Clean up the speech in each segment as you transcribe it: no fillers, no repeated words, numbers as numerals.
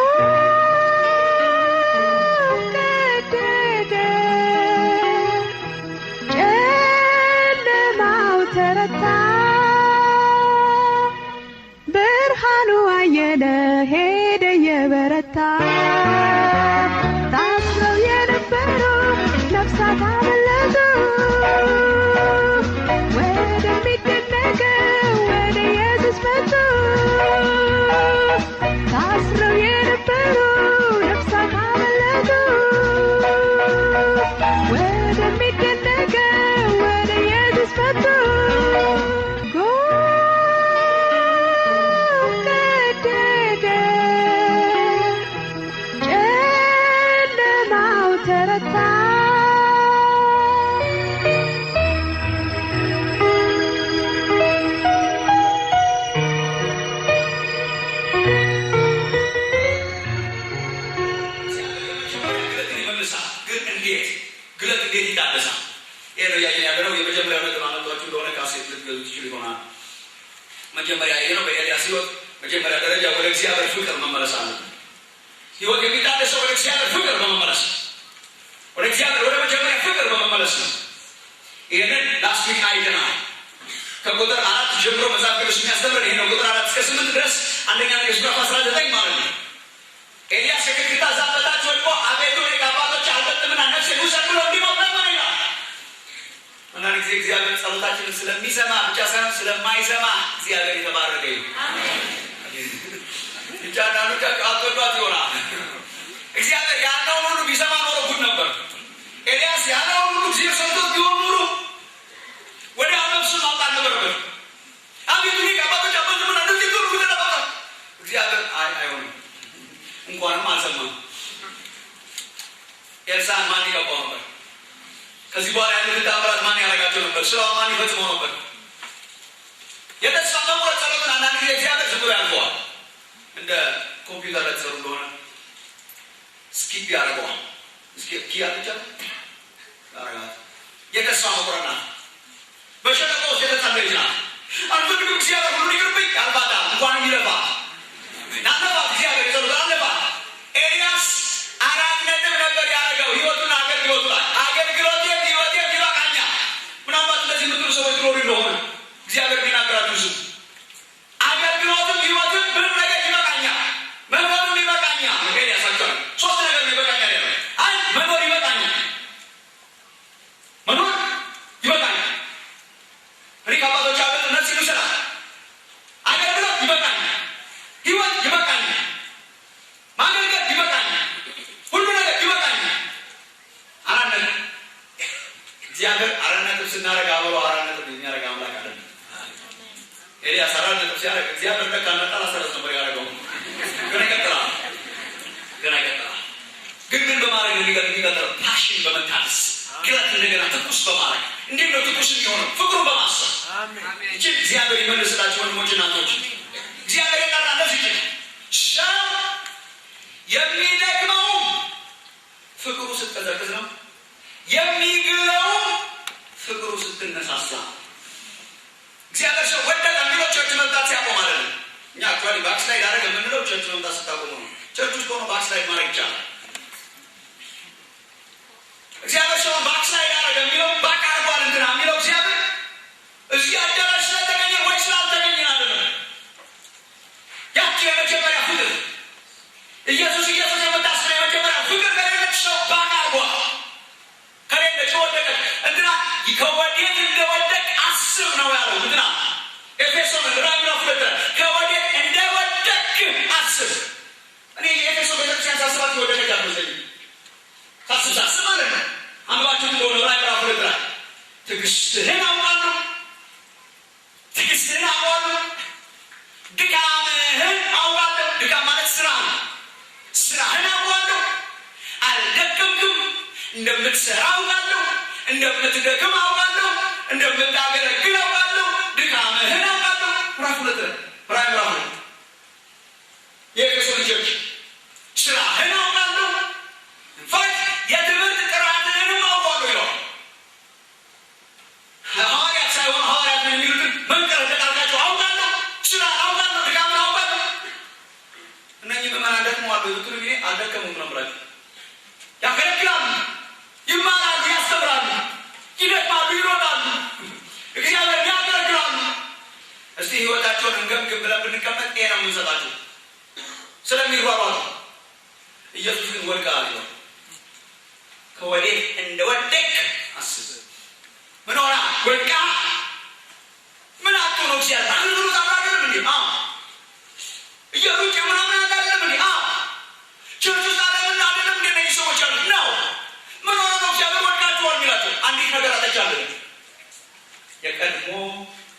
ጎህ ቀደደ፣ ጨለማው ተረታ፣ ብርሃኑ አየለ ሄደ የበረታ። ታስረው የነበሩ ነፍሳት አመለጡ፣ ወደሚደነቀው ወደ ኢየሱስ መጡ። ታስረው የነበሩ ነፍሳት አመለጡ፣ ወደሚደነቀው ወደ ኢየሱስ መጡ። ጎህ ቀደደ፣ ጨለማው ተረታ። ግለትን ይመልሳል። ግን እንዴት ግለት እንዴት ይታደሳል? ይሄ ነው እያየን ያለነው። የመጀመሪያው ነጥብ አመጧችሁ እንደሆነ ካሴት ልትገዙ ትችሉ ይሆናል። መጀመሪያ ይሄ ነው። በኤልያስ ህይወት መጀመሪያ ደረጃ ወደ እግዚአብሔር ፍቅር መመለስ አለብን። ህይወት የሚታደሰው ወደ እግዚአብሔር ፍቅር በመመለስ ነው። ወደ እግዚአብሔር ወደ መጀመሪያ ፍቅር በመመለስ ነው። ይህንን last week አይተናል። ከቁጥር 4 ጀምሮ መጽሐፍ ቅዱስ የሚያስተምረን ይሄ ነው። ቁጥር 4 እስከ 8 ድረስ፣ አንደኛ ነገሥት ምዕራፍ 19 ማለት ነው። ኤልያስ ከግድግዳ ዛፍ በታች ወድቆ "አቤቱ፣ እኔ ከአባቶቼ አልበልጥምና ነፍሴን ውሰድ" ብሎ እንዲሞት ለመነ ይላል። አንዳንድ ጊዜ እግዚአብሔር ጸሎታችንን ስለሚሰማ ብቻ ሳይሆን ስለማይሰማ እግዚአብሔር የተባረከ ይሁን። ብቻ አንዳንዶቻችሁ አትወዷት ይሆናል። እግዚአብሔር ያለውን ሁሉ ቢሰማ ኖሮ ጉድ ነበር። ኤልያስ ያለውን ሁሉ እግዚአብሔር ሰምቶት ቢሆን ኖሮ ወዲያው ነፍሱን ማውጣት ነበረበት። "አቤቱ፣ እኔ ከአባቶቼ አልበልጥምና ነፍሴን ሁሉ ውሰድ" በቃ። እግዚአብሔር አይ፣ አይሆንም፣ እንኳንም አልሰማም። ኤልሳን ማን ይቀባው ነበር? ከዚህ በኋላ ያሉትን ተአምራት ማን ያደርጋቸው ነበር? ስራው ማን ይፈጽመው ነበር? የተስፋ መቁረጥ ጸሎትን አንዳንድ ጊዜ እግዚአብሔር ዝም ብሎ ያልፈዋል። እንደ ኮምፒውተር ላይ ተሰሩ እንደሆነ skip ያደርገዋል። Skip key ብቻ ያደርጋል። የተስፋ መቁረጥ ናት። በሸለቆ ውስጥ የተጸለየች ናት። "አልፈልግም እግዚአብሔር፣ ሁሉን ይቅርብኝ" ያልፋታል። እንኳንም ይለፋል። አለፋት፣ እግዚአብሔር የጸሎት አለፋት። ኤልያስ አራት ነጥብ ነበር ያደረገው ህይወቱን አገልግሎቱ ላይ። አገልግሎቴም ህይወቴም ይበቃኛል። ምናልባት እንደዚህ የምትሉ ሰዎች ትኖሩ እንደሆነ እግዚአብሔር ቢናገራችሁ ስሙ። አገልግሎትም ህይወትም ምንም ነገር ይበቃኛል፣ መኖርም ይበቃኛል። ኤልያስ actually ሶስት ነገር ነው ይበቃኛል ያለው። አንድ፣ መኖር ይበቃኛል፣ መኖር ይበቃኛል። እኔ ከአባቶች አበጥ ነፍስ ይሉሰናል። አገልግሎት ይበቃኛል፣ ህይወት ይበቃኛል፣ ማገልገል ይበቃኛል፣ ሁሉ ነገር ይበቃኛል። አራት ነጥብ። እግዚአብሔር 4 ነጥብ ስናደርግ አብሮ 4 ነጥብ የሚያደርግ አምላክ አይደለም። ኤልያስ 4 ነጥብ ሲያደርግ እግዚአብሔር ለካ ነጠላ ሰረዝ ነበር ያደረገው። ገና ይቀጥላል፣ ገና ይቀጥላል። ግን ምን በማድረግ ነው የሚቀጥለው? Passion በመታደስ፣ ግለት እንደገና ትኩስ በማድረግ። እንዴት ነው ትኩስ የሚሆነው? ፍቅሩን በማሰብ። እጅግ እግዚአብሔር ይመልስላቸው ወንድሞች፣ እናቶች። እግዚአብሔር የጠራ እንደዚህ ይችላል። ሰው የሚደክመውም ፍቅሩ ስትቀዘቅዝ ነው። የሚግለውም ፍቅሩ ስትነሳሳ። እግዚአብሔር ሰው ወደቀ የሚለው church መምጣት ሲያቆም ማለት ነው። እኛ actually backslide አደረገ የምንለው church መምጣት ስታቆሙ ነው። Church ውስጥ ሆኖ backslide ማድረግ ይቻላል። እግዚአብሔር ሰውን backslide አደረገ የሚለው፣ back አድርጓል እንትና የሚለው እግዚአብሔር እዚህ አዳራሽ ስለተገኘ ወይ ስላልተገኘ አይደለም። ያቺ የመጀመሪያ ፍቅር፣ ኢየሱስ ኢየሱስ የምታስብ የመጀመሪያ ፍቅር ከሌለች ሰው back አድርጓል። ከሌለች ወደቀች። እንትና ከወዴት እንደወደቅ አስብ ነው ያለው። እንትና ኤፌሶን ራዕይ ምዕራፍ 2 ከወዴት እንደወደቅ አስብ። እኔ የኤፌሶን ቤተክርስቲያን ሳስባት የወደቀች አትመስለኝም። ሳስብ ሳስብ ማለት ነው። አንባችሁ እንደሆነ ራዕይ ምዕራፍ 2 ላይ ትዕግስትህን አውቃለሁ፣ ትዕግስትህን አውቃለሁ፣ ድካምህን አውቃለሁ። ድካም ማለት ስራ ነው። ስራህን አውቃለሁ። አልደከምክም። እንደምትሰራ አውቃለሁ። እንደምትደክም አውቃለሁ። እንደምታገለግል አውቃለሁ። ድካምህን አውቃለሁ። ምዕራፍ 2 ላይ፣ ራዕይ ምዕራፍ 2 የኤፌሶን ልጆች ስራህን አውቃለሁ። In fact የትምህርት ጥራትህንም አውቃለሁ ይለዋል። ሐዋርያት ሳይሆን ሐዋርያት ነው የሚሉትን መንቀር እንደጣልካቸው አውቃለሁ። ስራ አውቃለሁ፣ ድካምን አውቃለሁ። እነኚህ ምዕመናን ምዕመናን ደክመዋል ብትሉ ጊዜ አልደከሙም ነው የምላችሁ። ያገለግላሉ፣ ይማራሉ፣ ያስተምራሉ፣ ይደክማሉ፣ ይሮጣሉ፣ እግዚአብሔር ያገለግላሉ። እስቲ ህይወታቸውን እንገምግም ብለን ብንቀመጥ ይሄ ነው የምንሰጣቸው ስለሚሯሯጡ። ኢየሱስ ግን ወድቀሃል ይለዋል። ከወዴት እንደወደቅ አስብ። ምን ሆና ወድቃ ምን አጥቶ ነው እግዚአብሔር አገልግሎት አለ አይደለም እንዴ? አዎ። እየሩጬ ምናምን አለ አይደለም እንዴ? አዎ። Church ውስጥ አለምን አይደለም እንዴ እነዚህ ሰዎች አሉት ነው። ምን ሆነ ነው እግዚአብሔር ወድቃችኋል የሚላቸው? አንዲት ነገር አጥቻለሁ፣ የቀድሞ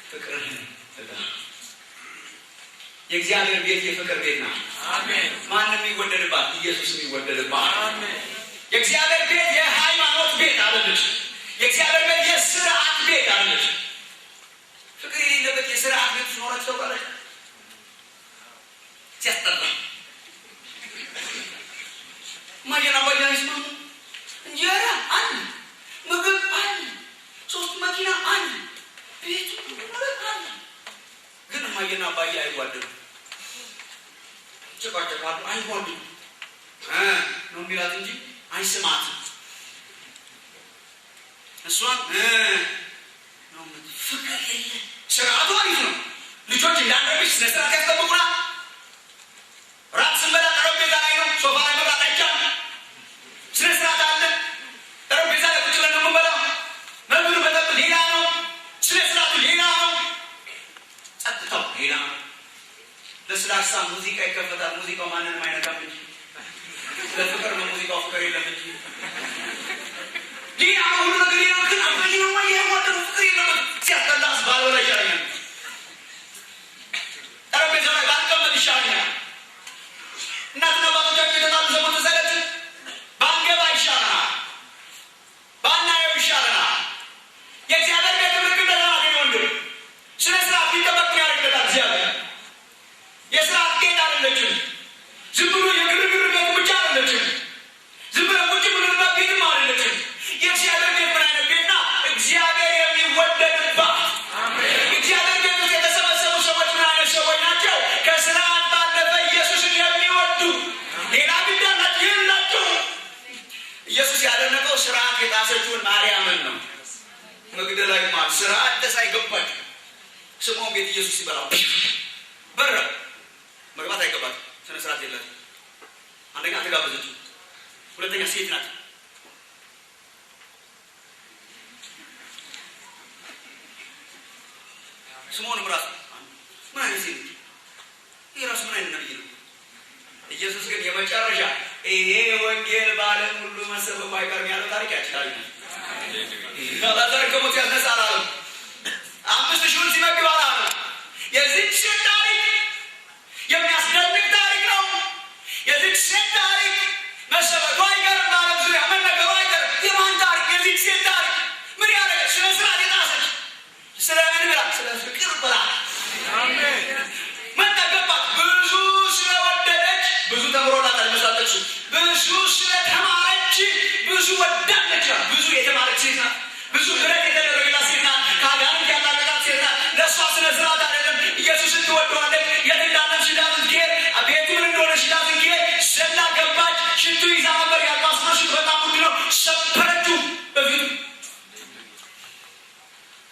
ፍቅርህን ትተሃል። የእግዚአብሔር ቤት የፍቅር ቤት ናት። ማንም የሚወደድባት ኢየሱስ የሚወደድባት። የእግዚአብሔር ቤት የሃይማኖት ቤት አይደለች። የእግዚአብሔር ቤት የስርዓት ቤት አይደለች። ፍቅር የሌለበት የስርዓት ቤት ውስጥ ኖራችሁ ታውቃላችሁ? ሲያስጠላ። እማዬና አባዬ አይስማሙ፣ እንጀራ አለ፣ ምግብ አለ፣ 3 መኪና አለ፣ ቤቱ አለ። ግን እማዬና አባዬ አይዋደዱም፣ ይጨቃጨቃሉ፣ አይዋደዱም ነው የሚላት እንጂ አይስማትም። እሷን ነው ፍቅር የለ። ስርዓቱ አሪፍ ነው። ልጆች እንዳንረብሽ ስነ ስርዓት ያስጠብቁናል። ራት ስንበላ ጠረጴዛ ላይ ነው፣ ሶፋ ላይ መብላት አይቻልም። ስነ ስርዓት አለ። ጠረጴዛ ላይ ቁጭ ብለን ነው የምንበላው። መብሉ መጠጡ ሌላ ነው። ስነ ስርዓቱ ሌላ ነው። ጸጥታው ሌላ ነው። ለስላሳ ሙዚቃ ይከፈታል። ሙዚቃው ማንንም አይነካም እንጂ ለፍቅር ነው ሙዚቃው፣ ፍቅር የለም እንጂ ሌላ ነው። ሁሉ ነገር ሌላ ግን አባዬ ነው የማይዋደዱ ፍቅር የለበትም። ሲያስጠላስ ባልበላ ይሻለኛል። ጠረጴዛ ላይ ባልቀመጥ ይሻለኛል። እናትና አባቶቻቸው የተጣሉ ሰዎች ተሰለች ባንገባ ይሻለናል፣ ባናየው ይሻለናል። የእግዚአብሔር ቤት ልክ እንደዛ ናት። የኔ ወንድም ስነ ስርዓት ቢጠበቅ ያደርግለታል እግዚአብሔር። የስርዓት ቤት አይደለችም። ዝም ብሎ የግርግር ቤት ብቻ አይደለችም። ዝም ብሎ ቁጭ ብሎባት ቤትም አይደለችም። የእግዚአብሔር ቤት ምን አይነት ቤት ናት? እግዚአብሔር የሚወደድባት። እግዚአብሔር ቤት ውስጥ የተሰበሰቡ ሰዎች ምን አይነት ሰዎች ናቸው? ከስርዓት ባለፈ ኢየሱስን የሚወዱ። ሌላ ግድ አላቸው የላቸው። ኢየሱስ ያደነቀው ስርዓት የጣሰችውን ማርያምን ነው። መግደላዊ ማለት ስርዓት ጥሳ አይገባች። ስምዖን ቤት ኢየሱስ ሲበላ በረ መግባት አይገባትም። ስነ ስርዓት የላትም። አንደኛ አልተጋበዘችም፣ ሁለተኛ ሴት ናት። ስምዖንም ራሱ ምን አይነት ሴት ነች? ይሄ ራሱ ምን አይነት ነብይ ነው? ኢየሱስ ግን የመጨረሻ ይሄ ወንጌል በዓለም ሁሉ መሰበኩ አይቀርም ያለው ታሪክ ያቺ ታሪክ ነው። አልዓዛርን ከሞት ያስነሳ አላለም። 5000ውን ሲመግብ አላለም። የዚህች ሴት ታሪክ የሚያስደንቅ ታሪክ ነው። የዚህች ሴት ታሪክ መሰበኩ አይቀርም፣ በዓለም ዙሪያ መነገሩ አይቀርም። የማን ታሪክ? የዚህች ሴት ታሪክ። ምን ያደረገች? ስነ ስርዓት የጣሰች። ስለ ምን ብላ? ስለ ፍቅር ብላ መጣ ገባት። ብዙ ስለወደደች ብዙ ተምሮላታል መሳለች። ብዙ ስለተማረች ብዙ ወዳለች። ብዙ የተማረች ሴት ናት። ብዙ ምሕረት የተደረገላት ሴት ናት። ከአጋንንት ያላቀቃት ሴት ናት። ለእሷ ስነ ስርዓት አይደለም። ኢየሱስን ትወደዋለች። የት እንዳለም she doesn't care፣ ቤቱ ምን እንደሆነ she doesn't care። ዘላ ገባች። ሽቱ ይዛ ነበር። የአልባስጥሮስ ሽቱ በጣም ውድ ነው። ሰበረችው በፊቱ።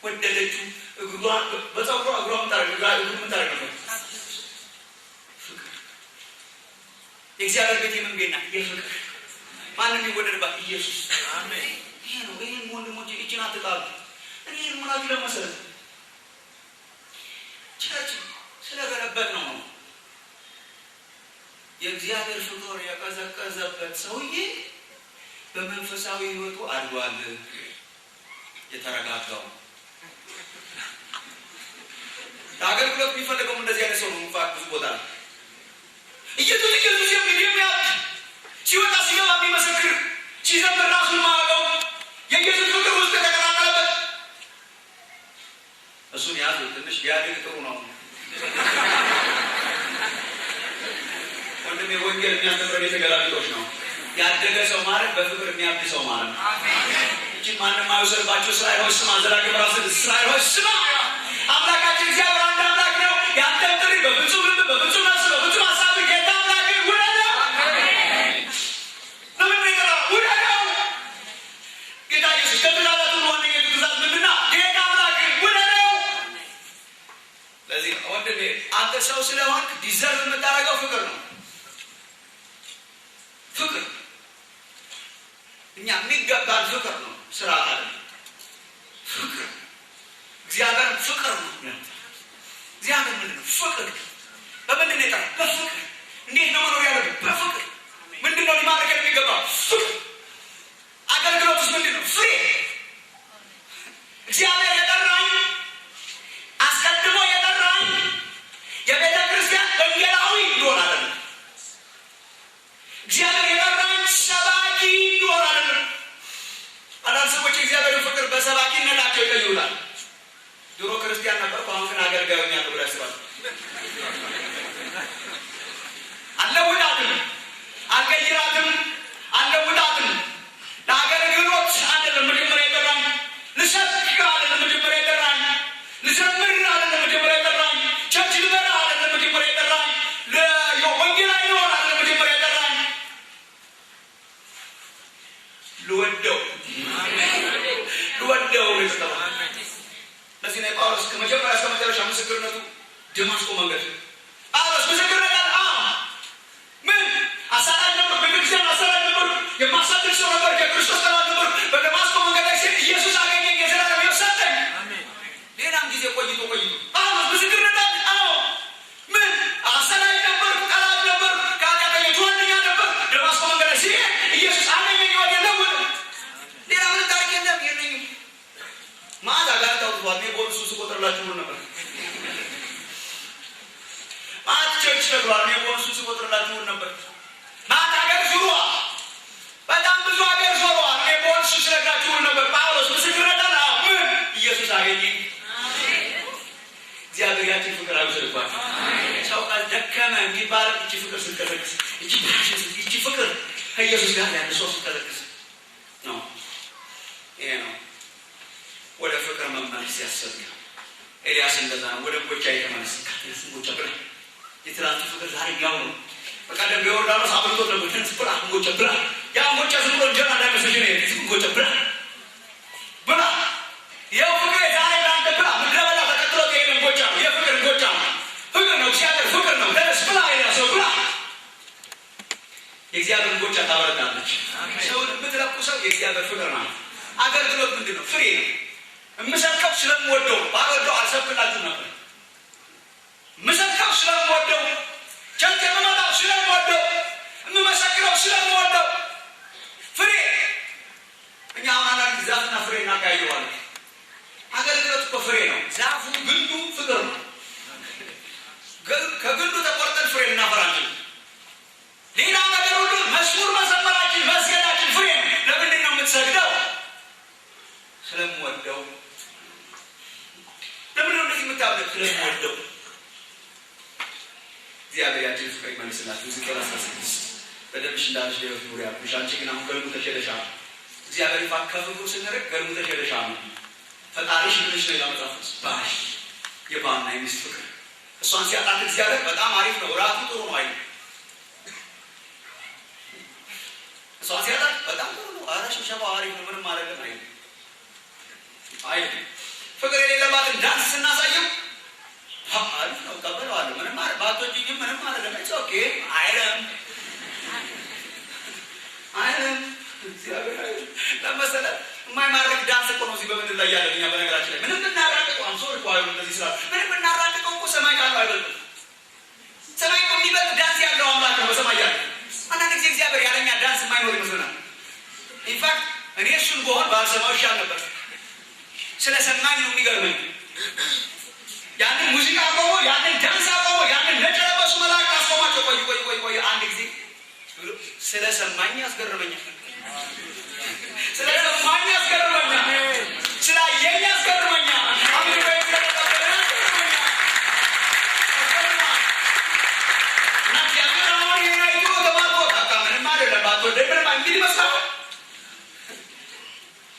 ወደደችው። እግሯን በፀጉሯ እግሯ ምን ታደርግ ምን ታደርግ ነበር? ፍቅር። የእግዚአብሔር ቤት የምን ቤት ናት? የፍቅር። ማንም የሚወደድባት ኢየሱስ። ይሄ ነው። ይሄን ወንድሞቼ እችን አትጣሉ። እኔ ይሄን ምላችሁ ለመሰረት church ስለገለበጥ ነው ነው የእግዚአብሔር ፍቅር የቀዘቀዘበት ሰውዬ በመንፈሳዊ ሕይወቱ አድጓል። የተረጋጋው ለአገልግሎት የሚፈልገውም እንደዚህ አይነት ሰው ነው። in fact ብዙ ቦታ ላይ ኢየሱስ ኢየሱስ የሚል የሚያብድ፣ ሲወጣ ሲገባ የሚመሰክር፣ ሲዘምር ራሱን ማያውቀው፣ የኢየሱስ ፍቅር ውስጥ የተቀላቀለበት እሱን ያዙ። ትንሽ ቢያድግ ጥሩ ነው። ወንድሜ ወንጌል የሚያስተምረን የተገላቢጦች ነው። ያደገ ሰው ማለት በፍቅር የሚያብድ ሰው ማለት ነው። እቺን ማንም አይውሰድባችሁ። እስራኤል ሆይ ስማ፣ ዘዳግም ምዕራፍ 6 እስራኤል ሆይ ስማ፣ አምላካችን እግዚአብሔር አንድ አምላክ ነው። ያንተን ጥሪ በፍጹም ልብ፣ በፍጹም ነፍስ፣ በፍጹም ሀሳብ ጌታ አምላክህን ውደድ። እኛ የሚገባን ፍቅር ነው፣ ስርዓት አይደለም። ፍቅር እግዚአብሔር ፍቅር ነው። እግዚአብሔር ምንድን ነው? ፍቅር። በምንድን ነው የጠራው? በፍቅር። እንዴት ነው መኖር ያለብን? በፍቅር። ምንድን ነው ሊማርከን የሚገባው? ፍቅር። አገልግሎትስ ምንድን ነው? ፍሬ። እግዚአብሔር የጠራኝ፣ አስቀድሞ የጠራኝ የቤተ ክርስቲያን ወንጌላዊ እንደሆን አይደለም። እግዚአብሔር የጠራኝ ሰባኪ እንደሆን አይደለም። አንዳንድ ሰዎች የእግዚአብሔርን ፍቅር በሰባኪነታቸው ይቀይሩታል። ድሮ ክርስቲያን ነበርኩ፣ አሁን ግን አገልጋይ ሆኛለሁ ብለው ያስባሉ። አልለውጣትም፣ አልቀይራትም፣ አልለውጣትም። ለአገልግሎት አይደለም መጀመሪያ የጠራኝ፣ ልሰብክ አይደለም መጀመሪያ የጠራኝ፣ ልዘምር አይደለም መጀመሪያ የጠራኝ፣ church ልመራ አይደለም መጀመሪያ የጠራኝ፣ ወንጌላዊ ልሆን አይደለም መጀመሪያ የጠራኝ፣ ልወደው ልወደው ነው የተጠራው። ለዚህ ነው ጳውሎስ ከመጀመሪያ እስከ መጨረሻ ምስክርነቱ ደማስቆ መንገድ። ጳውሎስ ምስክርነት አለ። አዎ፣ ምን አሳዳጅ ነበር፣ ቤተክርስቲያን አሳዳጅ ነበር፣ የማሳድድ ሰው ነበር፣ የክርስቶስ ጠላት ነበር። በደማስቆ መንገድ ላይ ሲሄድ ኢየሱስ አገኘኝ፣ የዘላለም ሕይወት ሰጠኝ። ሌላም ጊዜ ቆይቶ ቆይቶ ጳውሎስ ምስክርነት አለ። አዎ፣ ምን አሳዳጅ ነበር፣ ጠላት ነበር፣ ከኃጢአተኞች ዋነኛ ነበር። ደማስቆ መንገድ ላይ ሲሄድ ኢየሱስ አገኘኝ፣ ሕይወቴን ለወጠ። ሌላ ምንም ታሪክ የለም፣ የለኝም። ማዕት አጋንንት አውጥቷል። እኔ ቦንሱ ስቆጥርላችሁ ሁሉ ነበር። ማዕት church ተክሏል። እኔ ቦንሱ ስቆጥርላችሁ ሁሉ ነበር። ማዕት ሀገር ዙሯል። በጣም ብዙ ሀገር ዞሯል። እኔ ቦንሱ ስነግራችሁ ሁሉ ነበር። ጳውሎስ ምስክርነት አለ። አዎ፣ ምን ኢየሱስ አገኘኝ። እግዚአብሔር ያችን ፍቅር አይውሰድባችሁ። ሰው ደከመ የሚባለው እቺ ፍቅር ስትቀዘቅዝ፣ እቺ passion፣ እቺ ፍቅር ከኢየሱስ ጋር ያለ ሰው ስትቀዘቅዝ ነው። ይሄ ነው ወደ ፍቅር መመለስ ያስፈልጋል። ኤልያስ እንደዛ ነው። ወደ እንጎቻ የተመለስ፣ ተነስ እንጎቻ ብላ። የትላንቱ ፍቅር ዛሬ ያው ነው። በቀደም በዮርዳኖስ አብልቶት ነበር። ተነስ ብላ፣ እንጎቻ ብላ። ያ እንጎቻ ዝም ብሎ እንጀራ እንዳይመስልሽ ነው። እንጎቻ ብላ ብላ። ይኸው ፍቅሬ ዛሬ ለአንተ ብላ። ምድረ በዳ ተከትሎት የሄደ እንጎቻ ነው። የፍቅር እንጎቻ ነው። ፍቅር ነው። እግዚአብሔር ፍቅር ነው። ተነስ ብላ፣ ኤልያስ ብላ። የእግዚአብሔር እንጎቻ ታበረታለች። ሰውን የምትለቁ ሰው የእግዚአብሔር ፍቅር ማለት። አገልግሎት ምንድን ነው? ፍሬ ነው። የምሰብከው ስለምወደው ነው። ባልወደው አልሰብክላችሁም ነበር። የምሰብከው ስለምወደው፣ church የምመጣው ስለምወደው፣ የምመሰክረው ስለምወደው ፍሬ። እኛ አሁን አንዳንድ ዛፍና ፍሬ እናካየዋለን። አገልግሎት እኮ ፍሬ ነው። ዛፉ ግንዱ ፍቅር ነው። ከግንዱ ተቆርጠን ፍሬ ልናፈራ አንችልም። ሌላ ነገር ሁሉ መዝሙር መዘመራችን መስገዳችን ፍሬ ነው። ለምንድን ነው የምትሰግደው? ስለምወደው። ለምንድን ነው እንደዚህ የምታብደው? ስለምወደው። እግዚአብሔር ያችን ፍቅር ይመልስላችሁ። ሕዝቅኤል 16 በደምሽ እንዳለሽ ለሕይወት ኑሪ ያልኩሽ፣ አንቺ ግን አሁን ገልሙተሽ ሄደሻል። እግዚአብሔር ይፋ ከፍቅሩ ስንርቅ ገልሙተሽ ሄደሻል ነው። ፈጣሪሽ ምንሽ ነው ይላል መጽሐፍ ቅዱስ። ባልሽ፣ የባልና የሚስት ፍቅር። እሷን ሲያጣት እግዚአብሔር በጣም አሪፍ ነው፣ እራቱ ጥሩ ነው አይልም። እሷን ሲያጣት በጣም ጥሩ ነው፣ ኧረ ሽብሸባው አሪፍ ነው፣ ምንም አይደለም አይልም አይልም። ፍቅር የሌለባትን ዳንስ ስናሳየው አሪፍ ነው፣ እቀበለዋለሁ፣ ምንም ባትወጂኝም ምንም አይደለም፣ it's okay አይልም አይልም። እግዚአብሔር አይልም። ለመሰለ የማይማርክ ዳንስ እኮ ነው እዚህ በምድር ላይ ያለን። እኛ በነገራችን ላይ ምንም ብናራቅቀው፣ I'm sorry እኮ አይሆንም እንደዚህ ስላሉ፣ ምንም ብናራቅቀው እኮ ሰማይ ካለው አይበልጥም። ሰማይ እኮ የሚበልጥ ዳንስ ያለው አምላክ ነው በሰማይ ያለው። አንዳንድ ጊዜ እግዚአብሔር ያለኛ ዳንስ የማይኖር ይመስለናል። In fact እኔ እሱን በሆን ባልሰማው ይሻል ነበር። ስለሰማኝ ነው የሚገርመኝ። ያንን ሙዚቃ አቆሞ፣ ያንን ዳንስ አቆሞ፣ ያንን ነጭ የለበሱ መላእክት አስቆማቸው። ቆይ ቆይ ቆይ ቆይ አንድ ጊዜ ብሎ ስለሰማኝ ያስገርመኛል። ስለሰማኝ ያስገርመኛል። ስላየኝ ያስገርመኛል። አምልኮ ስለተቀበለ ያስገርመኛል። እና እግዚአብሔር አሁን ይሄን አይቶ ተማርኮ በቃ ምንም አይደለም ባትወደኝ ምንም የሚል ይመስላል።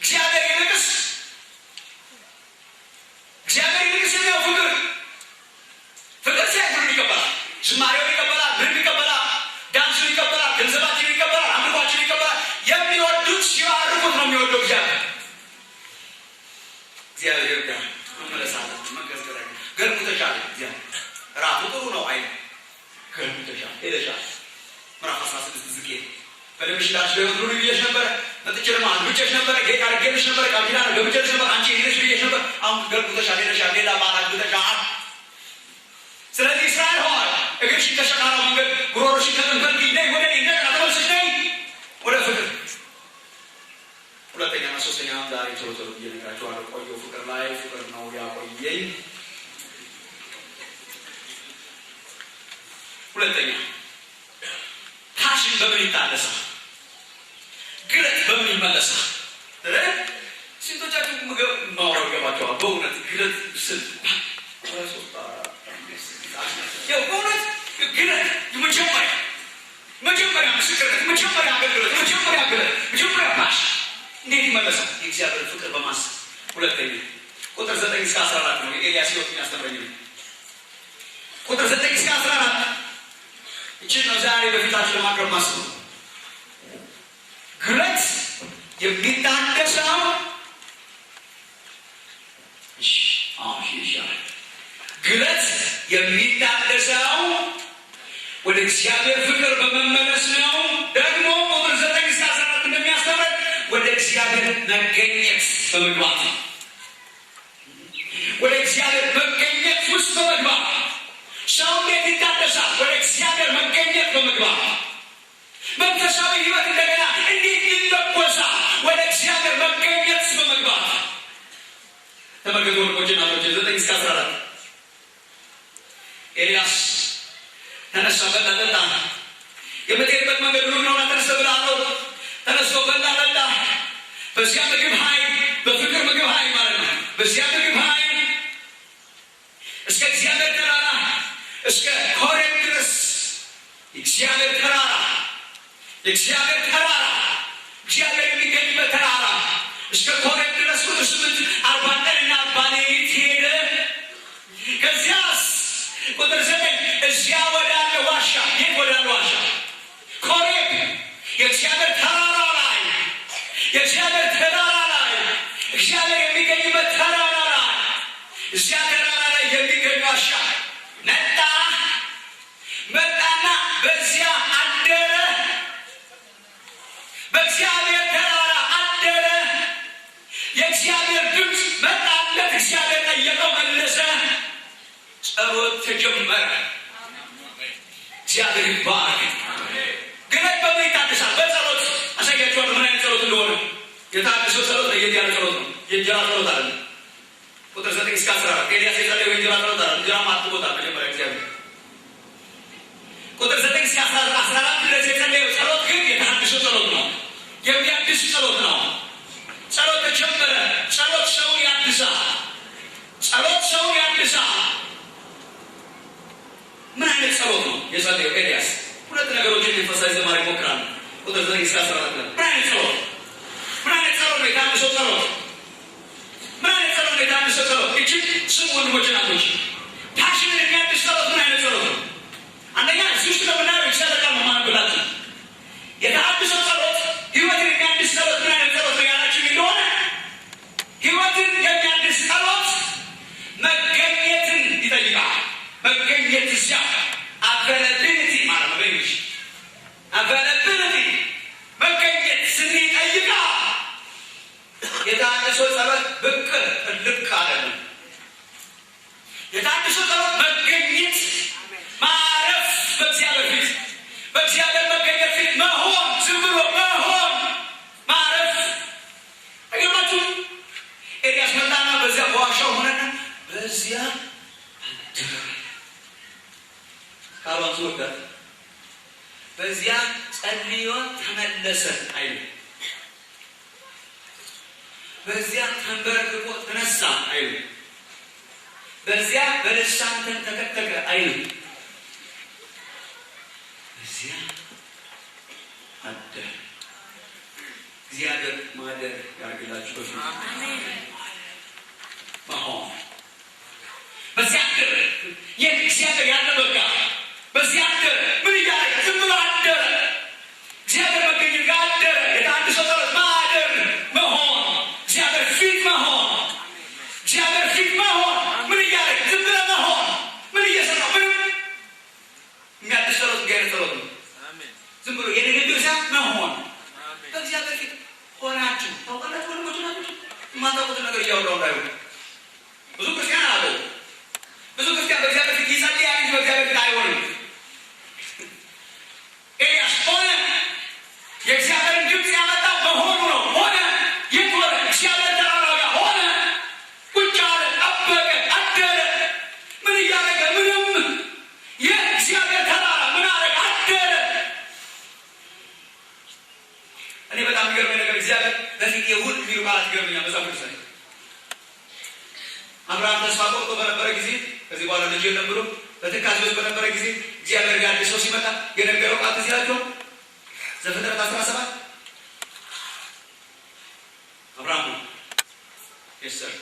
እግዚአብሔር ይልቅስ እግዚአብሔር ይልቅስ የሚያው ፍቅር ፍቅር ሲያይ ሁሉን ይቀበላል። ዝማሬውን ይቀበላል፣ ምንም ይቀበላል፣ ዳንሱን ይቀበላል፣ ገንዘባችንን ይቀበላል፣ አምልኳችንን ይቀበላል። የሚወዱት ሲባርኩት ነው የሚወደው እግዚአብሔር። እግዚአብሔር ይርዳል። መመለስ አለብን። መቀዝቀዝ ገልሙተሻል። እግዚአብሔር ራቱ ጥሩ ነው አይልም። ገልሙተሻል፣ ሄደሻል። ምዕራፍ 16 ሕዝቅኤል በደምሽ እንዳልሽ በሕይወት ኑሪ ብዬሽ ነበረ። መጥቼ ደግሞ አግብቼሽ ነበረ፣ ጌጥ አድርጌልሽ ነበረ፣ ቃል ኪዳን ገብቼልሽ ነበር፣ አንቺ የኔ ነሽ ብዬሽ ነበር። አሁን ገልብተሻል፣ ሄደሻል፣ ሌላ ባል አግብተሻል። ስለዚህ እስራኤል ሆይ እግርሽን ከሸካራው መንገድ ጉሮሮሽን ከጥንከልክይ ነይ ወደ እኔ፣ እንደገና ተመልሰሽ ነይ ወደ ፍቅር። ሁለተኛና ሶስተኛ ዛሬ ቶሎ ቶሎ ብዬ እነግራችኋለሁ። ቆየሁ ፍቅር ላይ፣ ፍቅር ነው ያቆየኝ። ሁለተኛ passion በምን ይታደሳል? ግለት በምን ይመለሳል? ስንቶቻችሁ ምግብ ማውራት ይገባቸዋል? በእውነት ግለት ስል ያው በእውነት ግለት የመጀመሪያ መጀመሪያ ምስክርነት፣ መጀመሪያ አገልግሎት፣ መጀመሪያ ግለት፣ መጀመሪያ passion እንዴት ይመለሳል? የእግዚአብሔር ፍቅር በማሰብ። ሁለተኛ ቁጥር 9 እስከ 14 ነው የኤልያስ ሕይወት የሚያስተምረኝ ነው። ቁጥር 9 እስከ 14 እችን ነው ዛሬ በፊታችሁ ለማቅረብ ማስቡ። ግለት የሚታደሰው ግለት የሚታደሰው ወደ እግዚአብሔር ፍቅር በመመለስ ነው። ደግሞ ቁጥር 9 እስከ 14 እንደሚያስተምረን ወደ እግዚአብሔር መገኘት በመግባት ነው። ወደ እግዚአብሔር መገኘት ውስጥ በመግባት ሰው እንዴት ይታደሳል? ወደ እግዚአብሔር መገኘት በመግባት። መንፈሳዊ ሕይወት እንደገና እንዴት ይለኮሳል? ወደ እግዚአብሔር መገኘት በመግባት። ተመልከቱ ወንድሞቼ እና እህቶቼ 9 እስከ 14 ኤልያስ ተነሳ፣ በላ፣ ጠጣ። የምትሄድበት መንገድ ሩቅ ነውና ተነስተ ብላ አለው። ተነስቶ በላ፣ ጠጣ። በዚያ ምግብ ኃይል፣ በፍቅር ምግብ ኃይል ማለት ነው። በዚያ ምግብ ኃይል እስከ እግዚአብሔር ተራራ እስከ ኮሬብ ድረስ፣ እግዚአብሔር ተራራ፣ የእግዚአብሔር ተራራ፣ እግዚአብሔር የሚገኝበት ተራራ እስከ ኮሬብ ድረስ ቁጥር 8 40 ቀንና 40 ሌሊት ሄደ። ከዚያስ ቁጥር 9 እዚያ ወዳለ ዋሻ፣ የት ወዳለ ዋሻ? ኮሬብ፣ የእግዚአብሔር ተራራ ላይ፣ የእግዚአብሔር ተራራ ላይ፣ እግዚአብሔር የሚገኝበት ተራራ ላይ፣ እዚያ ተራራ ላይ የሚገኝ ዋሻ መጣ። መጣና በዚያ አደረ። በእግዚአብሔር ተራራ አደረ። የእግዚአብሔር ድምፅ መጣለት። እግዚአብሔር ጠየቀው፣ መለሰ። ጸሎት ተጀመረ። እግዚአብሔር ይባረክ። ግለት በምን ይታደሳል? በጸሎት። አሳያችኋለሁ ምን አይነት ጸሎት እንደሆነ። የታደሰው ጸሎት ለየት ያለ ጸሎት ነው። የእንጀራ ጸሎት አይደለም። ቁጥር 9 እስከ 14 ኤልያስ የጸለየው የእንጀራ ጸሎት አይደለም። እንጀራም አጥቦታል መጀመሪያ እግዚአብሔር። ቁጥር 9 እስከ 14 ድረስ የጸለየው ጸሎት ግን የተሐድሶ ጸሎት ነው። የሚያድስ ጸሎት ነው። ጸሎት ተጀመረ። ጸሎት ሰውን ያድሳል። ጸሎት ሰውን ያድሳል። ምን አይነት ጸሎት ነው የጸለየው ኤልያስ? ሁለት ነገሮችን emphasize ለማድረግ እሞክራለሁ። ቁጥር 9 እስከ 14 ላይ ምን አይነት ጸሎት፣ ምን አይነት ጸሎት ነው የተሐድሶ ጸሎት? ምን አይነት ጸሎት ነው የተሐድሶ ጸሎት? እጅግ ስሙ ወንድሞች እናቶች፣ passion ን የሚያድስ ጸሎት ምን አይነት ጸሎት ነው? አንደኛ እዚህ ውስጥ ለምናየው እግዚአብሔር ቃል ነው። የተሐድሶ ጸሎት፣ ህይወትን የሚያድስ ጸሎት ምን አይነት ጸሎት ነው ያላችሁ እንደሆነ ህይወትን የሚያድስ ጸሎት መገኘትን ይጠይቃል። መገኘት እዚያ፣ availability ማለት ነው በእንግሊዝ availability፣ መገኘት ይጠይቃል። የተሐድሶ ጸሎት ብቅ ጥልቅ አይደለም። የተሐድሶ ጸሎት መገኘት፣ ማረፍ፣ በእግዚአብሔር ፊት፣ በእግዚአብሔር መገኘት ፊት መሆን፣ ዝም ብሎ መሆን፣ ማረፍ። አይገርማችሁም? ኤልያስ መጣና በዚያ በዋሻው ሆነና በዚያ አደረ። ቃሏን ስወዳት በዚያ ጸልዮ ተመለሰ አይልም። በዚያ ተንበርክኮ ተነሳ አይልም። በዚያ በልሳን ተንተከተከ አይልም። በዚያ አደረ። እግዚአብሔር ማደር ያርግላችሁ። በፊት መሆን በዚያ አደረ። የት? እግዚአብሔር ያለበት ጋር በዚያ አደረ። ምን እያደረገ? ዝም ብሎ አደረ። እግዚአብሔር መገኘት ጋር አደረ። የተሐድሶ ጸሎት ማደር፣ መሆን፣ እግዚአብሔር ፊት መሆን፣ እግዚአብሔር ፊት መሆን። ምን እያደረገ? ዝም ብለህ መሆን። ምን እየሰራ? ምንም። የሚያድስ ጸሎት እንዲህ አይነት ጸሎት ነው። ዝም ብሎ የንግግር ሳይሆን መሆን፣ በእግዚአብሔር ፊት ሆናችሁ ታውቃላችሁ። ወንድሞች ናችሁ፣ የማታውቁትን ነገር እያወራሁ እንዳይሆን። ብዙ ክርስቲያን አለው። ብዙ ክርስቲያን በእግዚአብሔር ፊት ይጸልያል እንጂ በእግዚአብሔር ፊት አይሆንም። ኤልያስ ሆነ። የእግዚአብሔርን ድምፅ ያመጣው መሆኑ ነው። ሆነ። የት ሆነ? እግዚአብሔር ተራራ ጋር ሆነ። ቁጭ አለ፣ ጠበቀ፣ አደረ። ምን እያደረገ? ምንም። የእግዚአብሔር ተራራ ምን አደረገ? አደረ። እኔ በጣም የሚገርመኝ ነገር እግዚአብሔር በፊቴ ሁን የሚሉ ቃላት ይገርመኛል መጽሐፍ ቅዱስ ላይ። አብርሃም ተስፋ ቆርጦ በነበረ ጊዜ፣ ከዚህ በኋላ ልጅ የለም ብሎ በትካዜ ውስጥ በነበረ ጊዜ እግዚአብሔር ጋር አዲስ ሰው ሲመጣ የነገረው ቃል ትዝ ይላችኋል? ዘፍጥረት 17። አብርሃም ነው። Yes sir፣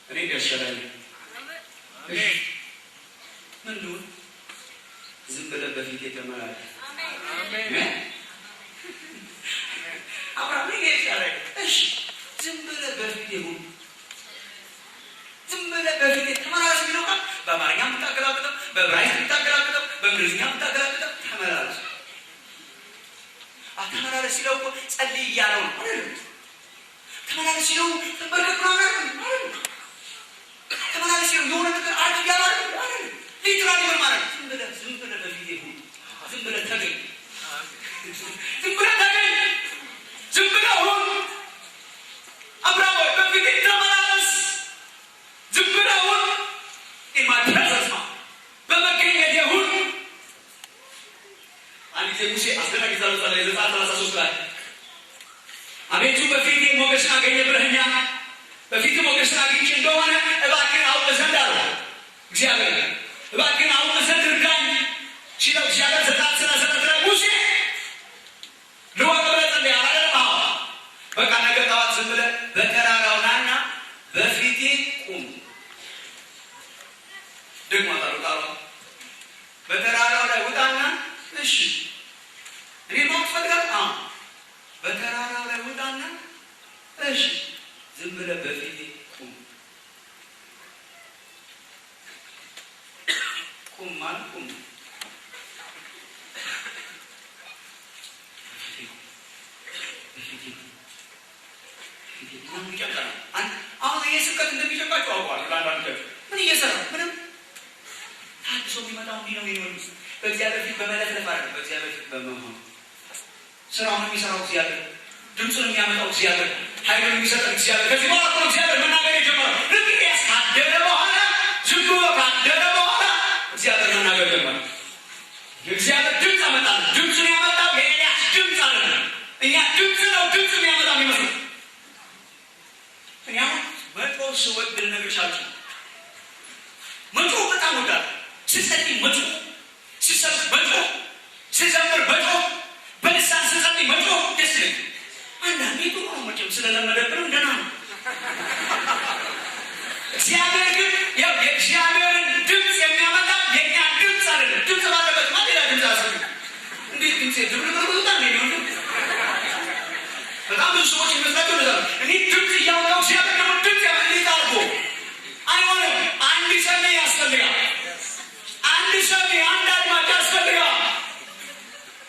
እኔ ኤልሻዳይ ነኝ። ምን ልሁን? ዝም ብለህ በፊቴ ተመላለስ። አብርሃም፣ እኔ ኤልሻዳይ ነኝ። እሺ፣ ዝም ብለህ በፊቴ ሁን፣ ዝም ብለህ በፊቴ ተመላለስ የሚለው ቃል በአማርኛ የምታገላብጠው፣ በዕብራይስጥ የምታገላብጠው፣ በእንግሊዝኛ የምታገላብጠው ተመላለስ። ተመላለስ ሲለው እኮ ጸልይ እያለው ነው አይደለም። ተመላለስ ሲለው ተንበርከክ ምናምን አይደለም። ተመላለስ ሲለው የሆነ ነገር አድርግ እያለው አይደለም አይደለም። Literally ምን ማለት ነው? ዝም ብለህ በፊቴ ሁን፣ ዝም ብለህ ተገኝ፣ ዝም ብለህ ተገኝ፣ ዝም ብለህ ሁን። አብርሃም ሆይ፣ በፊቴ ተመላለስ፣ ዝም ብለህ ሁን። In my presence፣ በመገኘቴ ሁን። አንድ ጊዜ ሙሴ አስደናቂ ጸሎት ጸለየ። ዘጸአት 33 ላይ አቤቱ በፊቴ ሞገስን አገኘ ብለኸኛል። በፊትህ ሞገስን አግኝቼ እንደሆነ እባክህን አውቅ ዘንድ አለው እግዚአብሔር፣ እባክህን አውቅ ዘንድ እርዳኝ ሲለው እግዚአብሔር ዘጸአት 39 ላይ ሙሴ ልወቅ ብለህ ጸልይ አላለም? አዎ፣ በቃ ነገ ጠዋት ዝም ብለህ በተራራው ናና በፊቴ ቁም። ደግሞ ጣሩ በተራራው ላይ ውጣና፣ እሺ እኔ ማወቅ ትፈልጋለህ? አዎ፣ በተራራው ላይ ውጣና፣ እሺ ዝም ብለህ በፊቴ ቁም። ቁም ማለት ቁም። በፊቴ ቁም። በፊቴ ቁም። በፊቴ ቁም። ይጨንቃል። አሁን ይሄ ስብከት እንደሚጨንቃቸው አውቀዋለሁ። ለአንዳንዶቻችሁ ምን እየሰራ ምንም ታድሶ የሚመጣው እንዲህ ነው የሚሆን። በእግዚአብሔር ፊት በመለፍለፍ አይደለም፣ በእግዚአብሔር ፊት በመሆን። ስራውን የሚሰራው እግዚአብሔር፣ ድምፁን የሚያመጣው እግዚአብሔር፣ ኃይሉን የሚሰጠን እግዚአብሔር። ከዚህ በኋላ እኮ እግዚአብሔር መናገር የጀመረው። ልክ ኤልያስ ካደረ በኋላ፣ ዝም ብሎ ካደረ በኋላ እግዚአብሔር መናገር ጀመረ። የእግዚአብሔር ድምፅ አመጣ። ድምፁን ያመጣው የኤልያስ ድምፅ አይደለም። እኛ ድምፅ ነው ድምፅ የሚያመጣ የሚመስለው። እኔ አሁን መጮህ ስወድ ልነግርሽ አልችልም። መጮህ በጣም እወዳለሁ። ስጸልይ መጮህ፣ ስሰብክ መጮህ፣ ስዘምር መጮህ፣ በልሳን ስጸልይ መጮህ ደስ ይለኛል። አንዳንዴ ጥሩ ነው መቼም ስለለመደብንም ደህና ነው። እግዚአብሔር ግን ያው የእግዚአብሔርን ድምፅ የሚያመጣ የእኛ ድምፅ አይደለም። ድምፅ ባለበት ማ ሌላ ድምፅ አያስፈልግም። እንዴት ድምፅ ድብልቅልቅ ነው? በጣም ብዙ ሰዎች የሚመስላቸው እንደዛ ነው። እኔ ድምፅ እያወጣሁ እግዚአብሔር ደግሞ ድምፅ ያመ እንዴት አድርጎ አይሆንም። አንድ ሰሚ ያስፈልጋል። አንድ ሰሚ፣ አንድ አድማጭ ያስፈልጋል።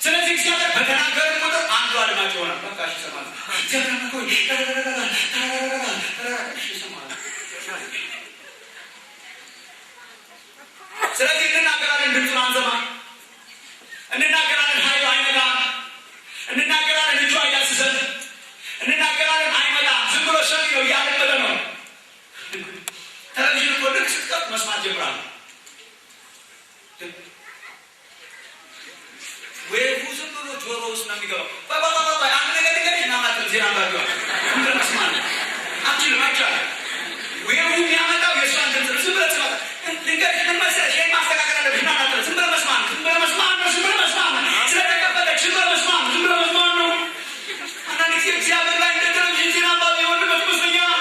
ስለዚህ እግዚአብሔር በተናገረ ቁጥር አንዱ አድማጭ ይሆናል። በቃ እሺ ይሰማል። እግዚአብሔር አምላክ ሆይ እሺ ይሰማል። ስለዚህ እንናገራለን፣ ድምፁን አንሰማ። እንናገራለን፣ ኃይሉ አይመጣም። እንናገራለን፣ እጁ አይዳስሰን። እንናገራለን፣ አይመጣም። ዝም ብሎ ሰሚ ነው፣ እያደመጠ ነው። ቴሌቪዥን እኮ ልክ ስትከፍት መስማት ጀምራል። Wave ዝም ብሎ ጆሮ ውስጥ ነው የሚገባው። ቆይ ቆይ ቆይ ቆይ፣ አንድ ነገር ልንገርሽ እና ማለት ዜና አንባቢዋ ዝም ብለህ መስማት ነው። አትችልም፣ አይቻልም። Wave የሚያመጣው የእሷን ድምፅ ነው። ዝም ብለህ ትሰማለህ። ልንገርሽ፣ ምን መሰለሽ፣ ይሄን ማስተካከል አለብሽ እና አትልም። ዝም ብለህ መስማት ነው። ዝም ብለህ መስማት ነው። ዝም ብለህ መስማት ነው። ስለተከፈተች ዝም ብለህ መስማት ነው። ዝም ብለህ መስማት ነው። አንዳንድ ጊዜ እግዚአብሔር ላይ እንደ ቴሌቪዥን ዜና አንባቢ የሆንበት ይመስለኛል።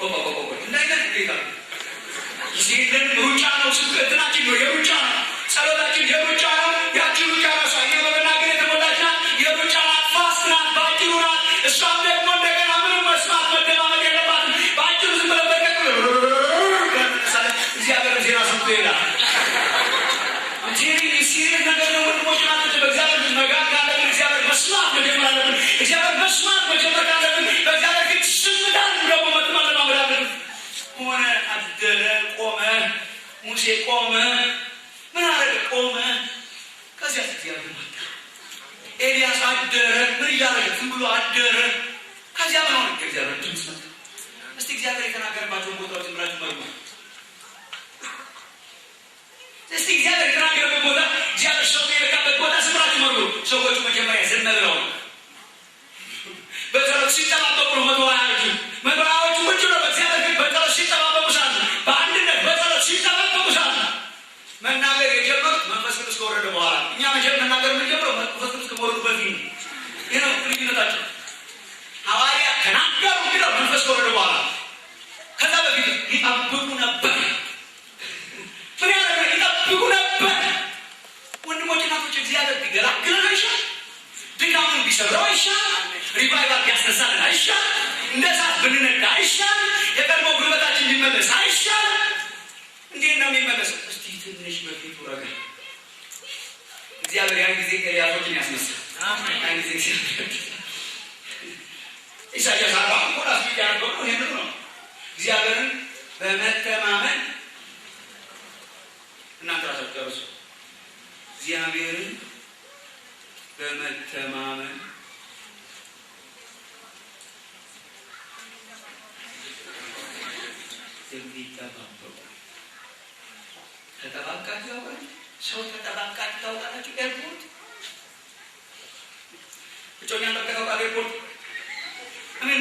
ቆይ ቆይ ቆይ ቆይ፣ እንዳይነት ጌታ ጊዜ የለንም። ሩጫ ነው። ስብከትናችን ነው የሩጫ ነው። ጸሎታችን የሩጫ ነው። ያቺ ሩጫ ራሷ እኛ በመናገር የተሞላች ናት። የሩጫ ናት። Fast ናት። መስማት መጀመር ካለብን በእግዚአብሔር ፊት ዝምታን ደግሞ መለማመድ አለብን። ሆነ፣ አደረ፣ ቆመ። ሙሴ ቆመ። ምን አደረገ? ቆመ። ከዚያ እግዚአብሔር መጣ። ኤልያስ አደረ። ምን እያደረገ? ዝም ብሎ አደረ። ከዚያ ምን ሆነ? የእግዚአብሔር ድምፅ መጣ። እስቲ እግዚአብሔር የተናገረባቸውን ቦታዎች ዝም ብላችሁ መርምሩ። እስቲ እግዚአብሔር የተናገረበት ቦታ፣ እግዚአብሔር ሰው የለካበት ቦታ ዝም ብላችሁ መርምሩ። ሰዎቹ መጀመሪያ ዝም ብለው ነው፣ በጸሎት ሲጠባበቁ ነው። 120ዎቹ፣ 120ዎቹ ቁጭ ብለው በእግዚአብሔር ፊት በጸሎት ሲጠባበቁ ሳሉ፣ በአንድነት በጸሎት ሲጠባበቁ ሳሉ መናገር የጀመሩት መንፈስ ቅዱስ ከወረደ በኋላ። እኛ መጀመር መናገር የምንጀምረው መንፈስ ቅዱስ ከመወረዱ በፊት ነው። ይህ ነው ልዩነታቸው። ሐዋርያ ተናገሩ የሚለው መንፈስ ከወረደ በኋላ። ከዛ በፊት ይጠብቁ ነበር። ምን ያደረገ? ይጠብቁ ነበር። ወንድሞች፣ እናቶች፣ እግዚአብሔር ቢገላግለን አይሻል? ድካሙን ቢሰብረው አይሻል? Revival ቢያስነሳልን አይሻል? እንደ እሳት ብንነዳ አይሻል? የቀድሞ ጉልበታችን ቢመለስ አይሻል? እንዴት ነው የሚመለሰው? እስቲ ትንሽ በፊቱ ረጋ። እግዚአብሔር ያን ጊዜ ኤልያሶችን ያስነሳል። ያን ጊዜ እግዚአብሔር ኢሳያስ 40 እኮ ራሱ ያደርገው ነው። ይሄንኑ ነው። እግዚአብሔርን በመተማመን እናንተ ራሳችሁ ጨርሱ። እግዚአብሔርን በመተማመን የሚጠባበቁ። ተጠባብቃችሁ ታውቃላችሁ? ሰው ተጠባብቃችሁ ታውቃላችሁ? ኤርፖርት እጮኛ ጠብቀህ ታውቃለህ? ኤርፖርት ምን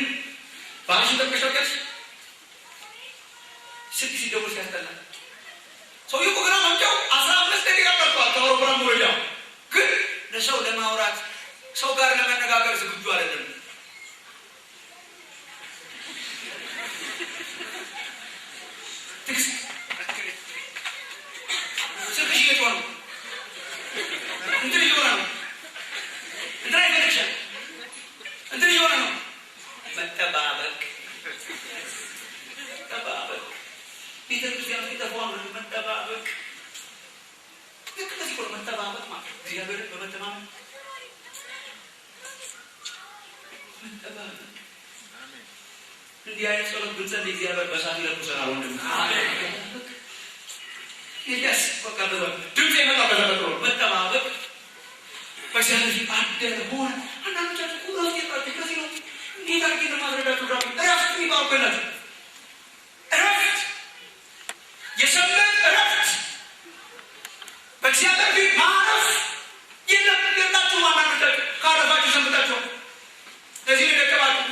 ባልሽን ጠብቀሽ ታውቂያለሽ? ስልክ ሲደውል ሲያስጠላ። ሰውዬው እኮ ገና መምጫው 15 ደቂቃ ቀርቷል ከአውሮፕላን መውረጃው፣ ግን ለሰው ለማውራት፣ ሰው ጋር ለመነጋገር ዝግጁ አይደለም። ትዕግስት፣ ስልክሽ እየጮኸ ነው፣ እንትን እየሆነ ነው፣ እንትን አይፈልግሻል፣ እንትን እየሆነ ነው። መጠባበቅ፣ መጠባበቅ። ቤተ ክርስቲያን ሲጠፋው ነው መጠባበቅ። ልክ በዚህ እኮ ነው መጠባበቅ ማለት፣ እግዚአብሔርን በመተማመን መጠባበቅ። እንዲህ አይነት ጸሎት ብንጸልይ እግዚአብሔር በእሳት ይለኩሰናል። ወንድም ኤልያስ በቃ በዛ ድምፅ የመጣው በተፈጥሮ ነው። መጠባበቅ፣ በእግዚአብሔር ፊት አደረ፣ ሆነ። አንዳንዶቻችሁ እኮ እረፍት የላችሁ። ከዚህ ነው እንዴት አድርጌ ነው ማስረዳችሁ? እረፍት የሚባለው እኮ የላችሁ። እረፍት፣ የሰንበት እረፍት፣ በእግዚአብሔር ፊት ማረፍ የለም፣ የላችሁም። አንዳንዶቻችሁ ካረፋችሁ ሰንብታችኋል። ለዚህ ነው የደከማችሁ።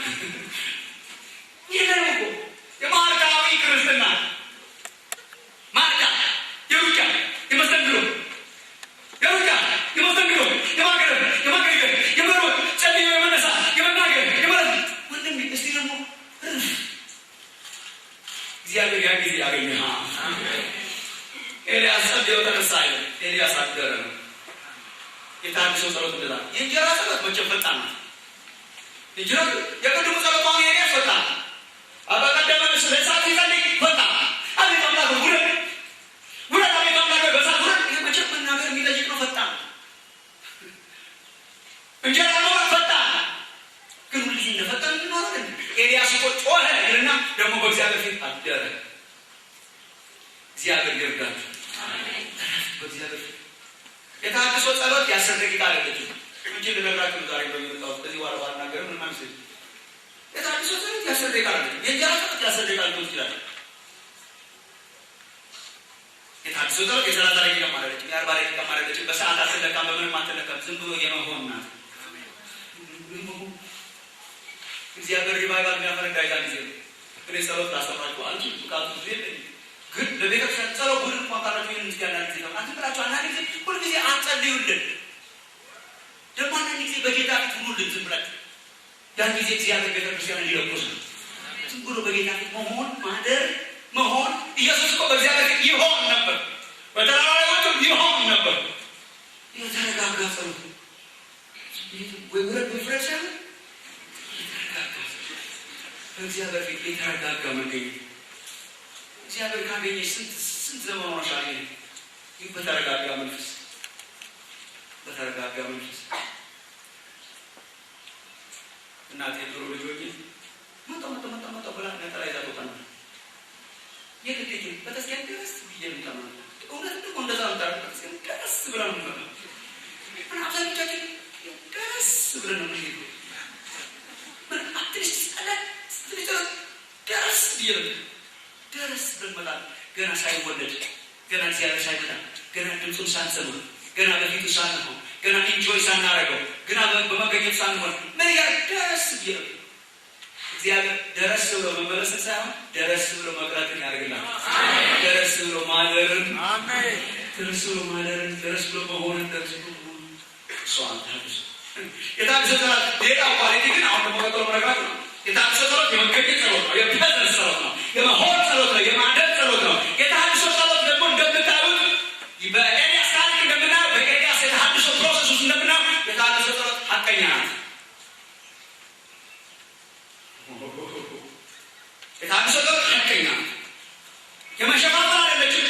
የለንም እኮ የማርካዊ ክርስትና። ማርካ የሩጫ፣ የመስተንግዶ፣ የሩጫ፣ የመስተንግዶ፣ የማቅረብ፣ የማገልገል፣ የመሮጥ፣ ጸልዮ የመነሳት፣ የመናገር፣ የመረት። ወንድሜ፣ እስቲ ደግሞ እርፍ። እግዚአብሔር ያን ጊዜ ያገኘሃል። ኤልያስ ጸልዮ ተነሳ አይልም። ኤልያስ አደረ ነው። የተሃድሶ ጸሎት እንደዛ ነው። የእንጀራ ጸሎት መቼም ፈጣን ናት። እንጀራ የቅድሙ ጸሎት አሁን የኤልያስ ፈጣን፣ በቀደመ ምስል እሳት ሲጸልይ ፈጣን። አቤት አምላክ ሆይ ውረድ፣ ውረድ፣ አቤት አምላክ ሆይ በእሳት ውረድ። ይሄ መቼም መናገር የሚጠይቅ ነው። ፈጣን እንጀራ መብላት ፈጣን፣ ግን ሁልጊዜ እንደፈጠን እንኖራለን። ኤልያስ እኮ ጮኸ ይልና ደግሞ በእግዚአብሔር ፊት አደረ። እግዚአብሔር ይርዳችሁ። በእግዚአብሔር ፊት የተሃድሶ ጸሎት የ10 ደቂቃ አይደለችም። እንጂ ልነግራችሁ ነው ዛሬ በሚመጣው ከዚህ በኋላ ባልናገርም ምንም አይመስለኝም። የተሃድሶ ጸሎት የ10 ደቂቃ አይደለችም። የእንጀራ ጸሎት የ10 ደቂቃ ሊሆን ይችላል። የተሃድሶ ጸሎት የ30 ደቂቃ አይደለችም። የ40 ደቂቃ አይደለችም። በሰዓት አትለካም፣ በምንም አትለካም። ዝም ብሎ የመሆን ናት። እግዚአብሔር revival የሚያፈነዳ የዛን ጊዜ ነው። እኔ ጸሎት ላስተምራችሁ አልችልም፣ ብቃቱ ብዙ የለኝም። ግን ለቤተክርስቲያን ጸሎት ቡድን እንኳን ካላችሁ ይህን እስኪ አንዳንድ ጊዜ ዝም ብላችሁ፣ አንዳንድ ጊዜ ሁልጊዜ አትጸልዩልን። ደግሞ አንዳንድ ጊዜ በጌታ ፊት ሁኑልን ዝም ብላችሁ። ያን ጊዜ እግዚአብሔር ቤተክርስቲያን እንዲለኩስ ነው። ዝም ብሎ በጌታ ፊት መሆን፣ ማደር፣ መሆን። ኢየሱስ እኮ በእግዚአብሔር ፊት ይሆን ነበር። በተራራ ላይ ወጥቶ ይሆን ነበር። የተረጋጋ ጸሎት ወይ ውረድ ወይ ፍረድ ሳይሆን የተረጋጋ፣ በእግዚአብሔር ፊት የተረጋጋ መገኘት። እግዚአብሔር ካገኘሽ ስንት ስንት ዘመን ሆኖሻል? ይህ በተረጋጋ መንፈስ፣ በተረጋጋ መንፈስ። እናቴ ድሮ ልጅ ሆኜ መጣሁ መጣሁ መጣሁ መጣሁ ብላ ነጠላ ይዛ ትወጣ ነበር። የት ልትሄጂ? ቤተክርስቲያን ደረስ ብዬ ልምጣ ነው። እውነት ደግሞ እንደዛ ነው የምታደርገው። ቤተክርስቲያን ደረስ ብላ ነው የምትመጣው። ምን አብዛኞቻችን ደረስ ብለን ነው የምንሄደው። ምን ትንሽ ጸሎት፣ ትንሽ ጸሎት ደረስ ብዬ ነው፣ ደረስ ብለን እንመጣለን። ገና ሳይወለድ፣ ገና እግዚአብሔር ሳይመጣ፣ ገና ድምፁን ሳንሰማ፣ ገና በፊቱ ሳንሆን፣ ገና enjoy ሳናረገው፣ ገና በመገኘት ሳንሆን ምን እያለ ደረስ ብዬ ነው። እግዚአብሔር ደረስ ብሎ መመለስን ሳይሆን ደረስ ብሎ መቅረትን ያደርግላል። ደረስ ብሎ ማደርን፣ ደረስ ብሎ ማደርን፣ ደረስ ብሎ መሆንን፣ ደረስ ብሎ መሆንን። እሷ ተሐድሶ፣ የተሐድሶ ጸሎት ሌላው quality ግን አሁን ደግሞ ቀጥሎ መነግራችሁ ነው። የተሐድሶ ጸሎት የመገኘት ጸሎት ነው። የ presence ጸሎት ነው። የመሆን ጸሎት ነው። የማደር ጸሎት ነው። የተሐድሶ ጸሎት ደግሞ እንደምታዩት በኤልያስ ታሪክ እንደምናየው፣ በኤልያስ የተሐድሶ process ውስጥ እንደምናየው የተሐድሶ ጸሎት ሀቀኛ ናት። የተሐድሶ ጸሎት ሀቀኛ ናት። የመሸፋፈን አይደለችም።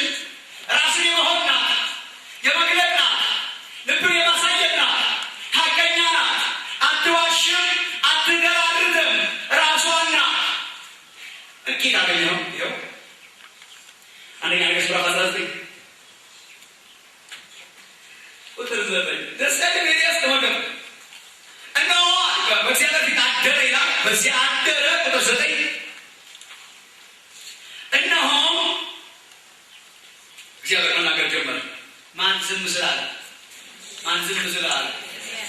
ራስን የመሆን ናት። የመግለጥ ናት። ልብን የማሳየት ናት። ሀቀኛ ናት። አትዋሽም፣ አትደራርድም። ራሷን ናት። ጥቂት አገኘው። ይኸው አንደኛ ነገሥት ምዕራፍ 19 ቁጥር 9። ደስ ያለ ኤልያስ ተመልከቱ። እነሆ በእግዚአብሔር ፊት አደረ ይላል። በዚያ አደረ። ቁጥር 9፣ እነሆም እግዚአብሔር መናገር ጀመረ። ማን ዝም ስላለ? ማን ዝም ስላለ?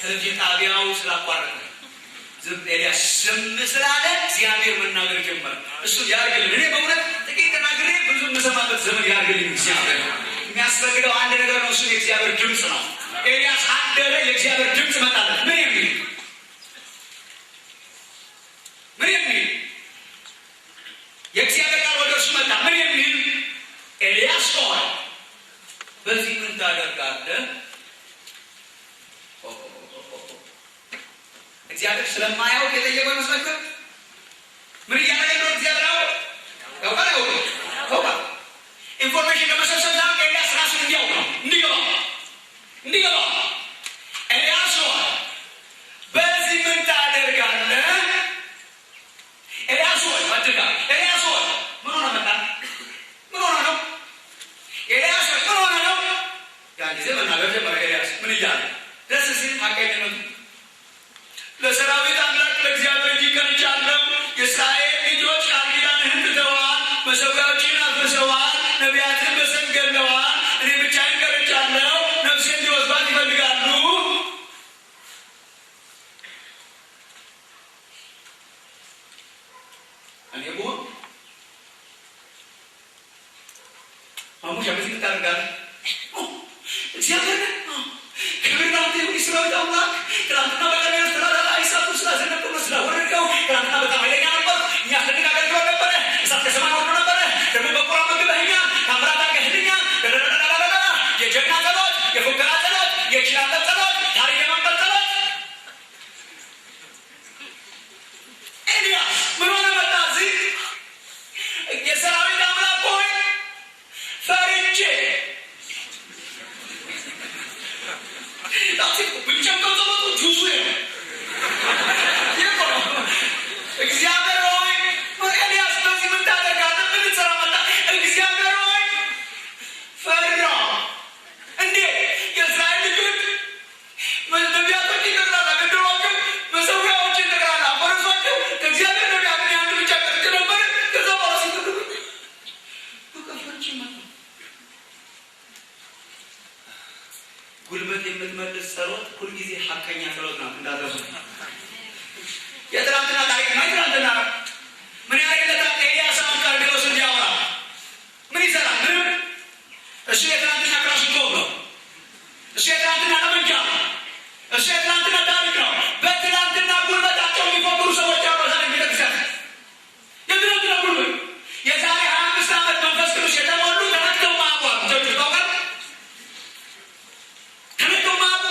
ቴሌቪዥን ጣቢያው ስላቋረጠ ዝም፣ ኤልያስ ዝም ስላለ እግዚአብሔር መናገር ጀመረ። እሱ ያርግልን። እኔ በእውነት ጥቂት ተናግሬ ብዙ የምሰማበት ዘመን ያርግልኝ እግዚአብሔር። የሚያስፈልገው አንድ ነገር ነው። እሱ የእግዚአብሔር ድምፅ ነው። ኤልያስ አደረ፣ የእግዚአብሔር ድምፅ መጣለት። ምን የሚል? ምን የሚል? የእግዚአብሔር ቃል ወደ እርሱ መጣ። ምን የሚል? ኤልያስ ሆይ፣ በዚህ ምን ታደርጋለህ? እግዚአብሔር ስለማያውቅ የጠየቀው ይመስላችኋል? ምን እያደረገ ነው? እግዚአብሔር አውቅ ያውቃል፣ ያውቅ ያውቃል። Information ለመሰብሰብ ሳይሆን ኤልያስ ራሱን እንዲያውቅ ነው፣ እንዲገባው እንዲገባው። ኤልያስ ሆይ፣ በዚህ ምን ታደርጋለህ? ኤልያስ ሆይ አድርጋ፣ ኤልያስ ሆይ ምን ሆነ መጣ? ምን ሆነ ነው? ኤልያስ ሆይ ምን ሆነ ነው? ያን ጊዜ መናገር ጀመረ ኤልያስ። ምን እያለ? ደስ ሲል ሀቀኝነቱ። ለሰራዊት አምላክ ለእግዚአብሔር እጅግ ቀንቻለሁ። የእስራኤል ልጆች ቃል ኪዳንህን ትተዋል፣ መሠዊያዎችህን አፍርሰዋል፣ ነቢያትን በሰይፍ ገድለዋል። እኔ ብቻዬን ቀርቻለሁ፣ ነፍሴን ሊወስዷት ይፈልጋሉ። እኔ ብሆን ማሙሻ በዚህ ምን ታደርጋለህ? እግዚአብሔር ክብር ላንተ ይሁን፣ የሰራዊት አምላክ። ትናንትና በቀርሜሎስ ተራራ ላይ እሳቱን ስላዘነበው ነው ስላወረድከው። ትናንትና በጣም ኃይለኛ ነበር፣ የሚያስደንቅ አገልግሎት ነበረ። እሳት ከሰማይ ወርዶ ነበረ። ደግሞ በቁራ መግበኸኛል፣ ታምራት አድርገህልኛል። ደደደደደደደ፣ የጀግና ጸሎት፣ የፉከራ ጸሎት፣ የችላለት ጸሎት፣ ታሪክ የመንበር ጸሎት። ኤልያስ ምን ሆነ መጣ እዚህ? የሰራዊት አምላክ ሆይ፣ ፈርቼ ብንጨምቀው ጸሎቱ ጁሱ ነው። እግዚአብሔር ሆይ፣ ኤልያስ በዚህ ምን ታደርጋለህ? ምን ልትሰራ መጣ? እግዚአብሔር ሆይ፣ ፈራ። እንዴ፣ የእስራኤል ልጆች ነቢያቶች ይገድላል፣ አገደሏቸው፣ መሠዊያዎችን ጠቅላላ አፈረሷቸው። ከእግዚአብሔር ነቢያት እኔ አንድ ብቻ ቀርቼ ነበር። ከዛ በኋላ ሲገድሉ በቃ ፈርቼ መጣሁ። ጉልበት የምትመልስ ጸሎት ሁልጊዜ ሀቀኛ ጸሎት ናት። እንዳትረሱ። የትናንትና ታሪክ ነው። የትናንትና ምን ያደርግለታል? ኤልያስ አሁን ቀርሜሎስ እንዲያወራ ምን ይሰራል? ምንም። እሱ የትናንትና ክላሽንኮቭ ነው። እሱ የትናንትና ጠመንጃ ነው። እሱ የትናንትና ታሪክ ነው። በትናንትና ጉልበታቸው የሚፎክሩ ሰዎች አሉ። ዛሬ ቤተክርስቲያን የትናንትና ጉልበት፣ የዛሬ 25 ዓመት መንፈስ ቅዱስ የተሞሉ ተነክተው ማያውቁ አሉ። Church ታውቃለህ? ተነክተው ማያውቁ፣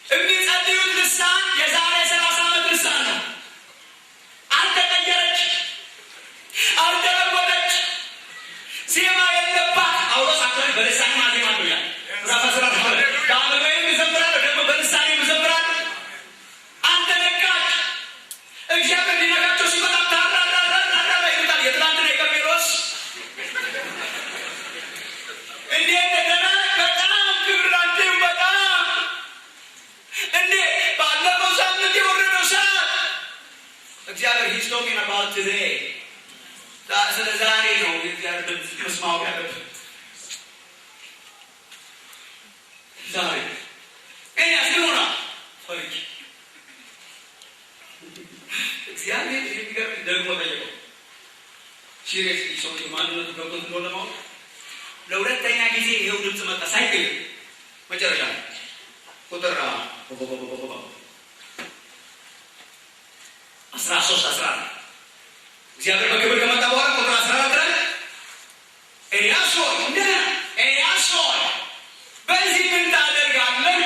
የሚጸልዩት ልሳን የዛሬ 30 ዓመት ልሳን ነው። አልተቀየረች፣ አልተለወጠች። ዜማ የለባት። ጳውሎስ actually በልሳን አዜማለሁ ይላል። ምዕራፍ 14፣ በአእምሮዬም እዘምራለሁ፣ ደግሞ በልሳኔም እዘምራለሁ። አልተነካች። is talking about today. ስለ ዛሬ ነው የእግዚአብሔር ድምፅ መስማት ያለብን። ዛሬ ኤልያስ ምን ሆነ? ፈሪ። እግዚአብሔር የሚገርም ደግሞ ጠየቀው። Seriously ሰውዬው ማንነቱ ገብቶት እንደሆነ ማወቅ ለሁለተኛ ጊዜ ይኸው ድምፅ መጣ ሳይቀየር መጨረሻ ላይ ቁጥር 13 14 እግዚአብሔር በክብር ከመጣ በኋላ ቁጥር 14 ላይ "ኤልያስ ሆይ፣ እንደገና ኤልያስ ሆይ፣ በዚህ ምን ታደርጋለህ?"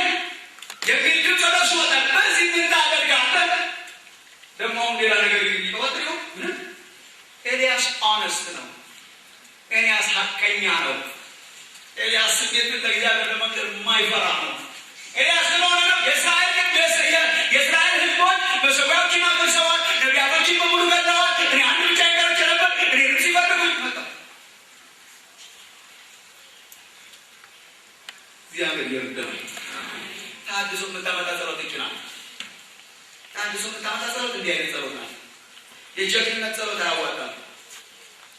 የሚል ድምፅ ወደ እርሱ መጣ። "በዚህ ምን ታደርጋለህ?" ደግሞ አሁን ሌላ ነገር ይቀወጥር ይሆን? ምንም። ኤልያስ honest ነው። ኤልያስ ሀቀኛ ነው። ኤልያስ ስሜትን ለእግዚአብሔር ለመንገር የማይፈራ ነው። ኤልያስ ምን ሆነ ነው? የእስራኤል ሕዝቦች መሠዊያዎችን አፍርሰዋል፣ ነቢያቶችን በሙሉ ገድለዋል። እኔ አንድ ብቻ ቀርቼ ነበር። እኔንም ሲፈልጉኝ መጣ። እግዚአብሔር ይርዳል። ታድሶ የምታመጣ ጸሎት ይችላል። ታድሶ የምታመጣ ጸሎት እንዲህ አይነት ጸሎት ናት። የጀግንነት ጸሎት አያዋጣም።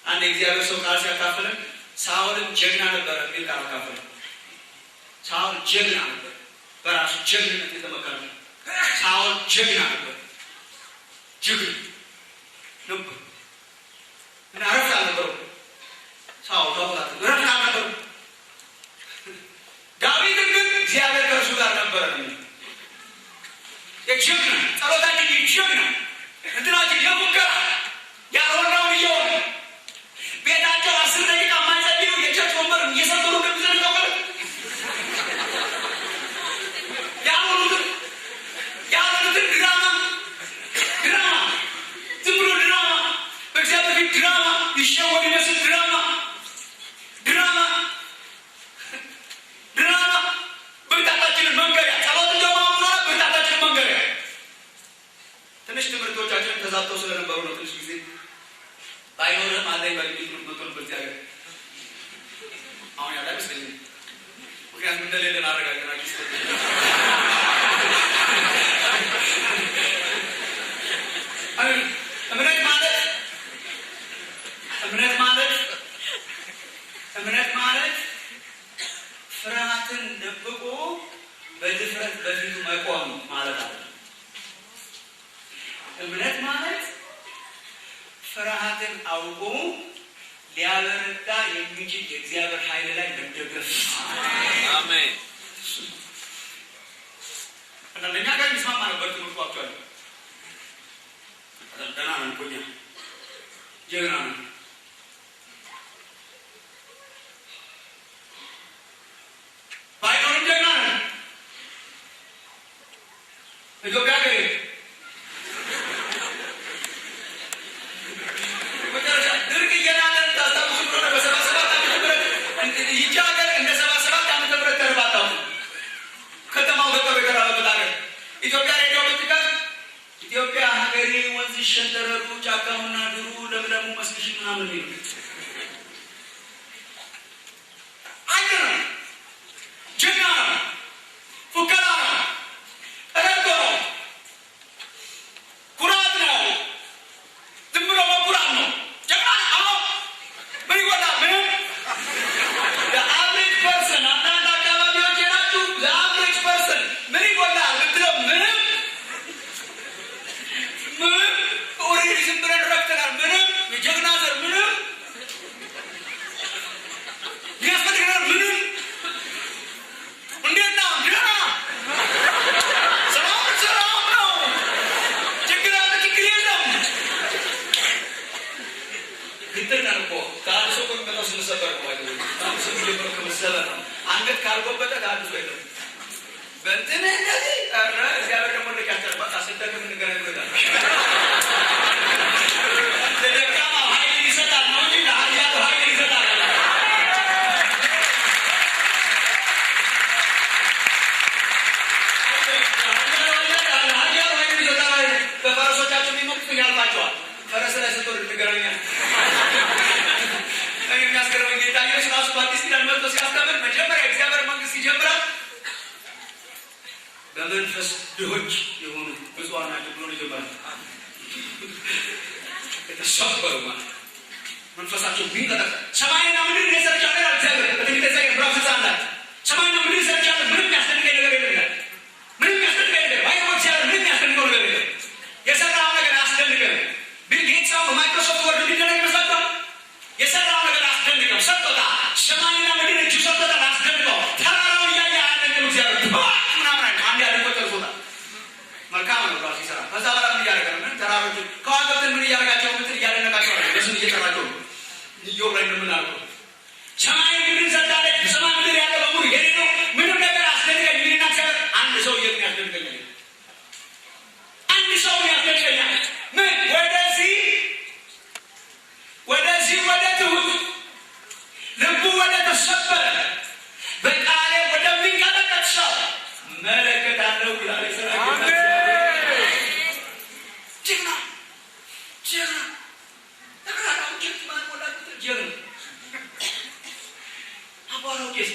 አንድ የእግዚአብሔር ሰው ቃል ሲያካፍለን ሳኦልም ጀግና ነበረ የሚል ቃል አካፍለን። ሳኦል ጀግና ነበር፣ በራሱ ጀግንነት የተመካ ነው። ሳኦል ጀግና ነበር፣ ጀግና ነበር እና እረፍት አልነበረው። ሳኦል ታቦታት እረፍት አልነበረው። ዳዊት ግን እግዚአብሔር ከእርሱ ጋር ነበረ ነው የሚለው። የጀግና ጸሎታችን የጀግና እንትናችን የሙከራ ያልሆነውን እየሆነ ቤታቸው 10 ደቂቃ የማይጸልዩ የ church ወንበር እየሰበሩ እንደሚዘሉ ታውቃለህ። ያልሆኑትን ድራማ ድራማ፣ ዝም ብሎ ድራማ፣ በእግዚአብሔር ፊት ድራማ፣ ይሸወድ ይመስል ድራማ ድራማ ድራማ፣ ብርታታችንን መንገሪያ ጸሎት እንደማምኗ ብርታታችንን መንገሪያ። ትንሽ ትምህርቶቻችንን ተዛብተው ስለነበሩ ነው። ትንሽ ጊዜ ባይኖርህም አለኝ በል የሚል ትምህርት መጥቶ ነበር እዚህ ሀገር። አሁን ያለ አይመስለኝም። ምክንያቱም እንደሌለን አረጋግጠናል። እምነት ማለት እምነት ማለት እምነት ማለት ፍርሃትን ደብቆ በድፍረት በፊቱ መቆም ማለት አለ። እምነት ማለት ፍርሃትን አውቆ ሊያበረታ የሚችል የእግዚአብሔር ኃይል ላይ መደገፍ። አሜን። አንዳንደኛ ጋር የሚስማማ ነበር ትምህርቱ። Actually ደህና ነን እኮ እኛ፣ ጀግና ነን። ባይኖርም ጀግና ነን። ኢትዮጵያ ገሬ መጨረሻ ድርቅ እየናለን ታስታውሱ እንደሆነ በ77 ዓመተ ምህረት ይቺ ሀገር እንደ 77 ዓመተ ምህረት ተርባ አታውቅም። ከተማው ገጠሩ የተራበበት ሀገር። ኢትዮጵያ ሬዲዮ ብትከፍት "ኢትዮጵያ ሀገሬ፣ ወንዝሽ ሸንተረሩ፣ ጫካውና ድሩ፣ ለምለሙ መስክሽ" ምናምን የሚሉ አንድ ነው። ጀግና ነው። ፉከራ ነው። ቀረርቶ ነው። ኩራት ነው። ዝም ብሎ መኩራት ነው። ጀግና አዎ። ምን ይጎላል? ምንም። Average person፣ አንዳንድ አካባቢዎች ሄዳችሁ ለ average person ምን ይጎላል ብትለው ምንም ምንም። Already ዝም ብለን ረክተናል። ምንም የጀግና ዘር ምንም ያስፈልገናል። ምንም እንዴት ነው? ደህና፣ ሰላም ሰላም ነው። ችግር አለ? ችግር የለም። ግትር ነን እኮ። ተሃድሶ እኮ የሚመጣው ስንሰበር ነው። ተሃድሶ የሚጀምረው ከመሰበር ነው። አንገት ካልጎበጠ ተሃድሶ የለም። በእንትን እንደዚህ ኧረ እግዚአብሔር ደግሞ ልክ ያስጨርባል። ስንደክም እንገናኝ ብሎታል። ለደካማው ኃይል ይሰጣል ነው እንጂ ለኃያሉ ኃይል ይሰጣል። ለኃያሉ ኃይል ይሰጣል። በፈረሶቻቸው የሚመጡት ያልፋቸዋል። ፈረስ ላይ ስትወርድ እንገናኛለን። እኔ የሚያስገርመኝ ጌታ ኢየሱስ ራሱ በአዲስ ኪዳን መጥቶ ሲያስተምር መጀመሪያ እግዚአብሔር መንግስት ይጀምራል። በመንፈስ ድሆች የሆኑ ብፁዓን ናቸው ብሎ ነው ይጀምራል። የተሰበሩ ማለት መንፈሳቸው ቢንቀጠቀጥ ሰማይና ምድር ሰርቻለሁ ይላል እግዚአብሔር በትንቢተ ኢሳይያስ ምዕራፍ 61 ላይ። ሰማይና ምድር ሰርቻለሁ፣ ምንም የሚያስደንቀኝ ነገር የለም ይላል። ምንም የሚያስደንቀኝ ነገር ባይሆን እግዚአብሔር ምንም የሚያስደንቀው ነገር የለም። የሰራው ነገር አያስደንቅም። ቢል ጌትስ አሁን በ Microsoft Word የሚደረግ ይመስላችኋል? የሰራው ነገር አያስደንቅም። ሰጥቶታል። ሰማይና ምድር እጁ ሰጥቶታል። አያስደንቀው። ተራራውን እያየ አያደንቅም እግዚአብሔር። ምናምን አይልም። አንድ አድርጎ ጨርሶታል። መልካም ነው ራሱ ይሰራል። ከዛ በኋላ ምን እያደረገ ነው? ምን ተራሮችን ከዋክብትን ምን እያደረጋቸው ምትል እያደነቃቸው ነው። እነሱን እየጠራቸው ነው። ኢዮብ ላይ እንደምናደርገው ሰማይ ምድርን ሰጥታለች። ሰማይ ምድር ያለው በሙሉ የኔ ነው። ምንም ነገር አስደንቀኝ ሚልና እግዚአብሔር አንድ ሰው ግን ያስደንቀኛል። አንድ ሰው ያስደንቀኛል። ምን ወደዚህ ወደ ትሁት ልቡ ወደ ተሰበረ በቃሌ ወደሚንቀጠቀጥ ሰው እመለከታለሁ ይላል የሰራዊት ጌታ። ጀግና ጀግና ተከራራው ጀግና ማን ሞላችሁ? ጀግና አቧራው ቄስ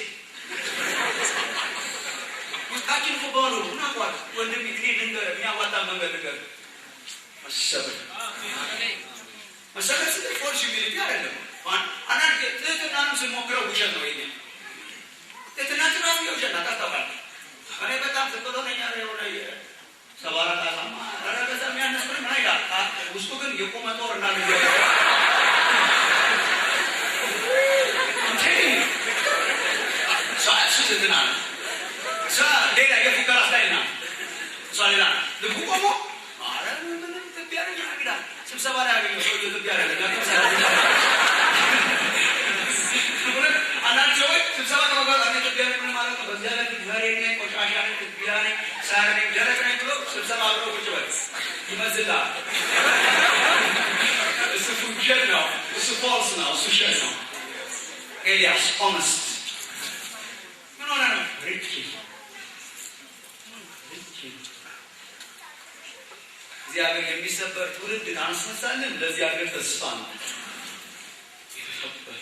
ውስጣችን እኮ ባዶ ነው። ምን አቋል ወንድም እኔ ልንገርህ፣ የሚያዋጣ መንገድ ልንገርህ። መሰበር መሰበር ስትል false humility አይደለም። አንዳንድ ጊዜ ትህትናንም ስንሞክረው ውሸት ነው። የእኛ ትህትናችን ራሱ የውሸት ናት። ታስታውቃለህ። እኔ በጣም ዝም ብሎ ነኝ። ኧረ የሆነ 74 አሳማ ኧረ በዛ የሚያነስ ምንም ይላል። ውስጡ ግን የቆመ ጦር እንዳለ እሱ ትህትና ነው። እሷ ሌላ የፉከራ style ናት። እሷ ሌላ ልቡ ቆሞ ኧረ ምንም ትቢያ ነኝ ይላል። ስብሰባ ላይ ያገኘው ሰውዬው ትቢያ ነኝ። አንዳንድ ሰዎች ስብሰባ ከመግባት እኔ ትቢያ ነኝ ምን ማለት ነው? በዚያ ላይ መሬት ነኝ፣ ቆሻሻ ነኝ፣ ትቢያ ነኝ፣ ሳር ነኝ፣ ደረቅ ነኝ ብሎ ስብሰባ አብሮ ቁጭ በል ይመስልሃል። እሱ ውሸት ነው። እሱ false ነው። እሱ ውሸት ነው። ኤልያስ honest ምን ሆነ ነው? ርጭ ርጭ እግዚአብሔር የሚሰበር ትውልድ ካነሳልን ለዚህ ሀገር ተስፋ ነው። የተሰበረ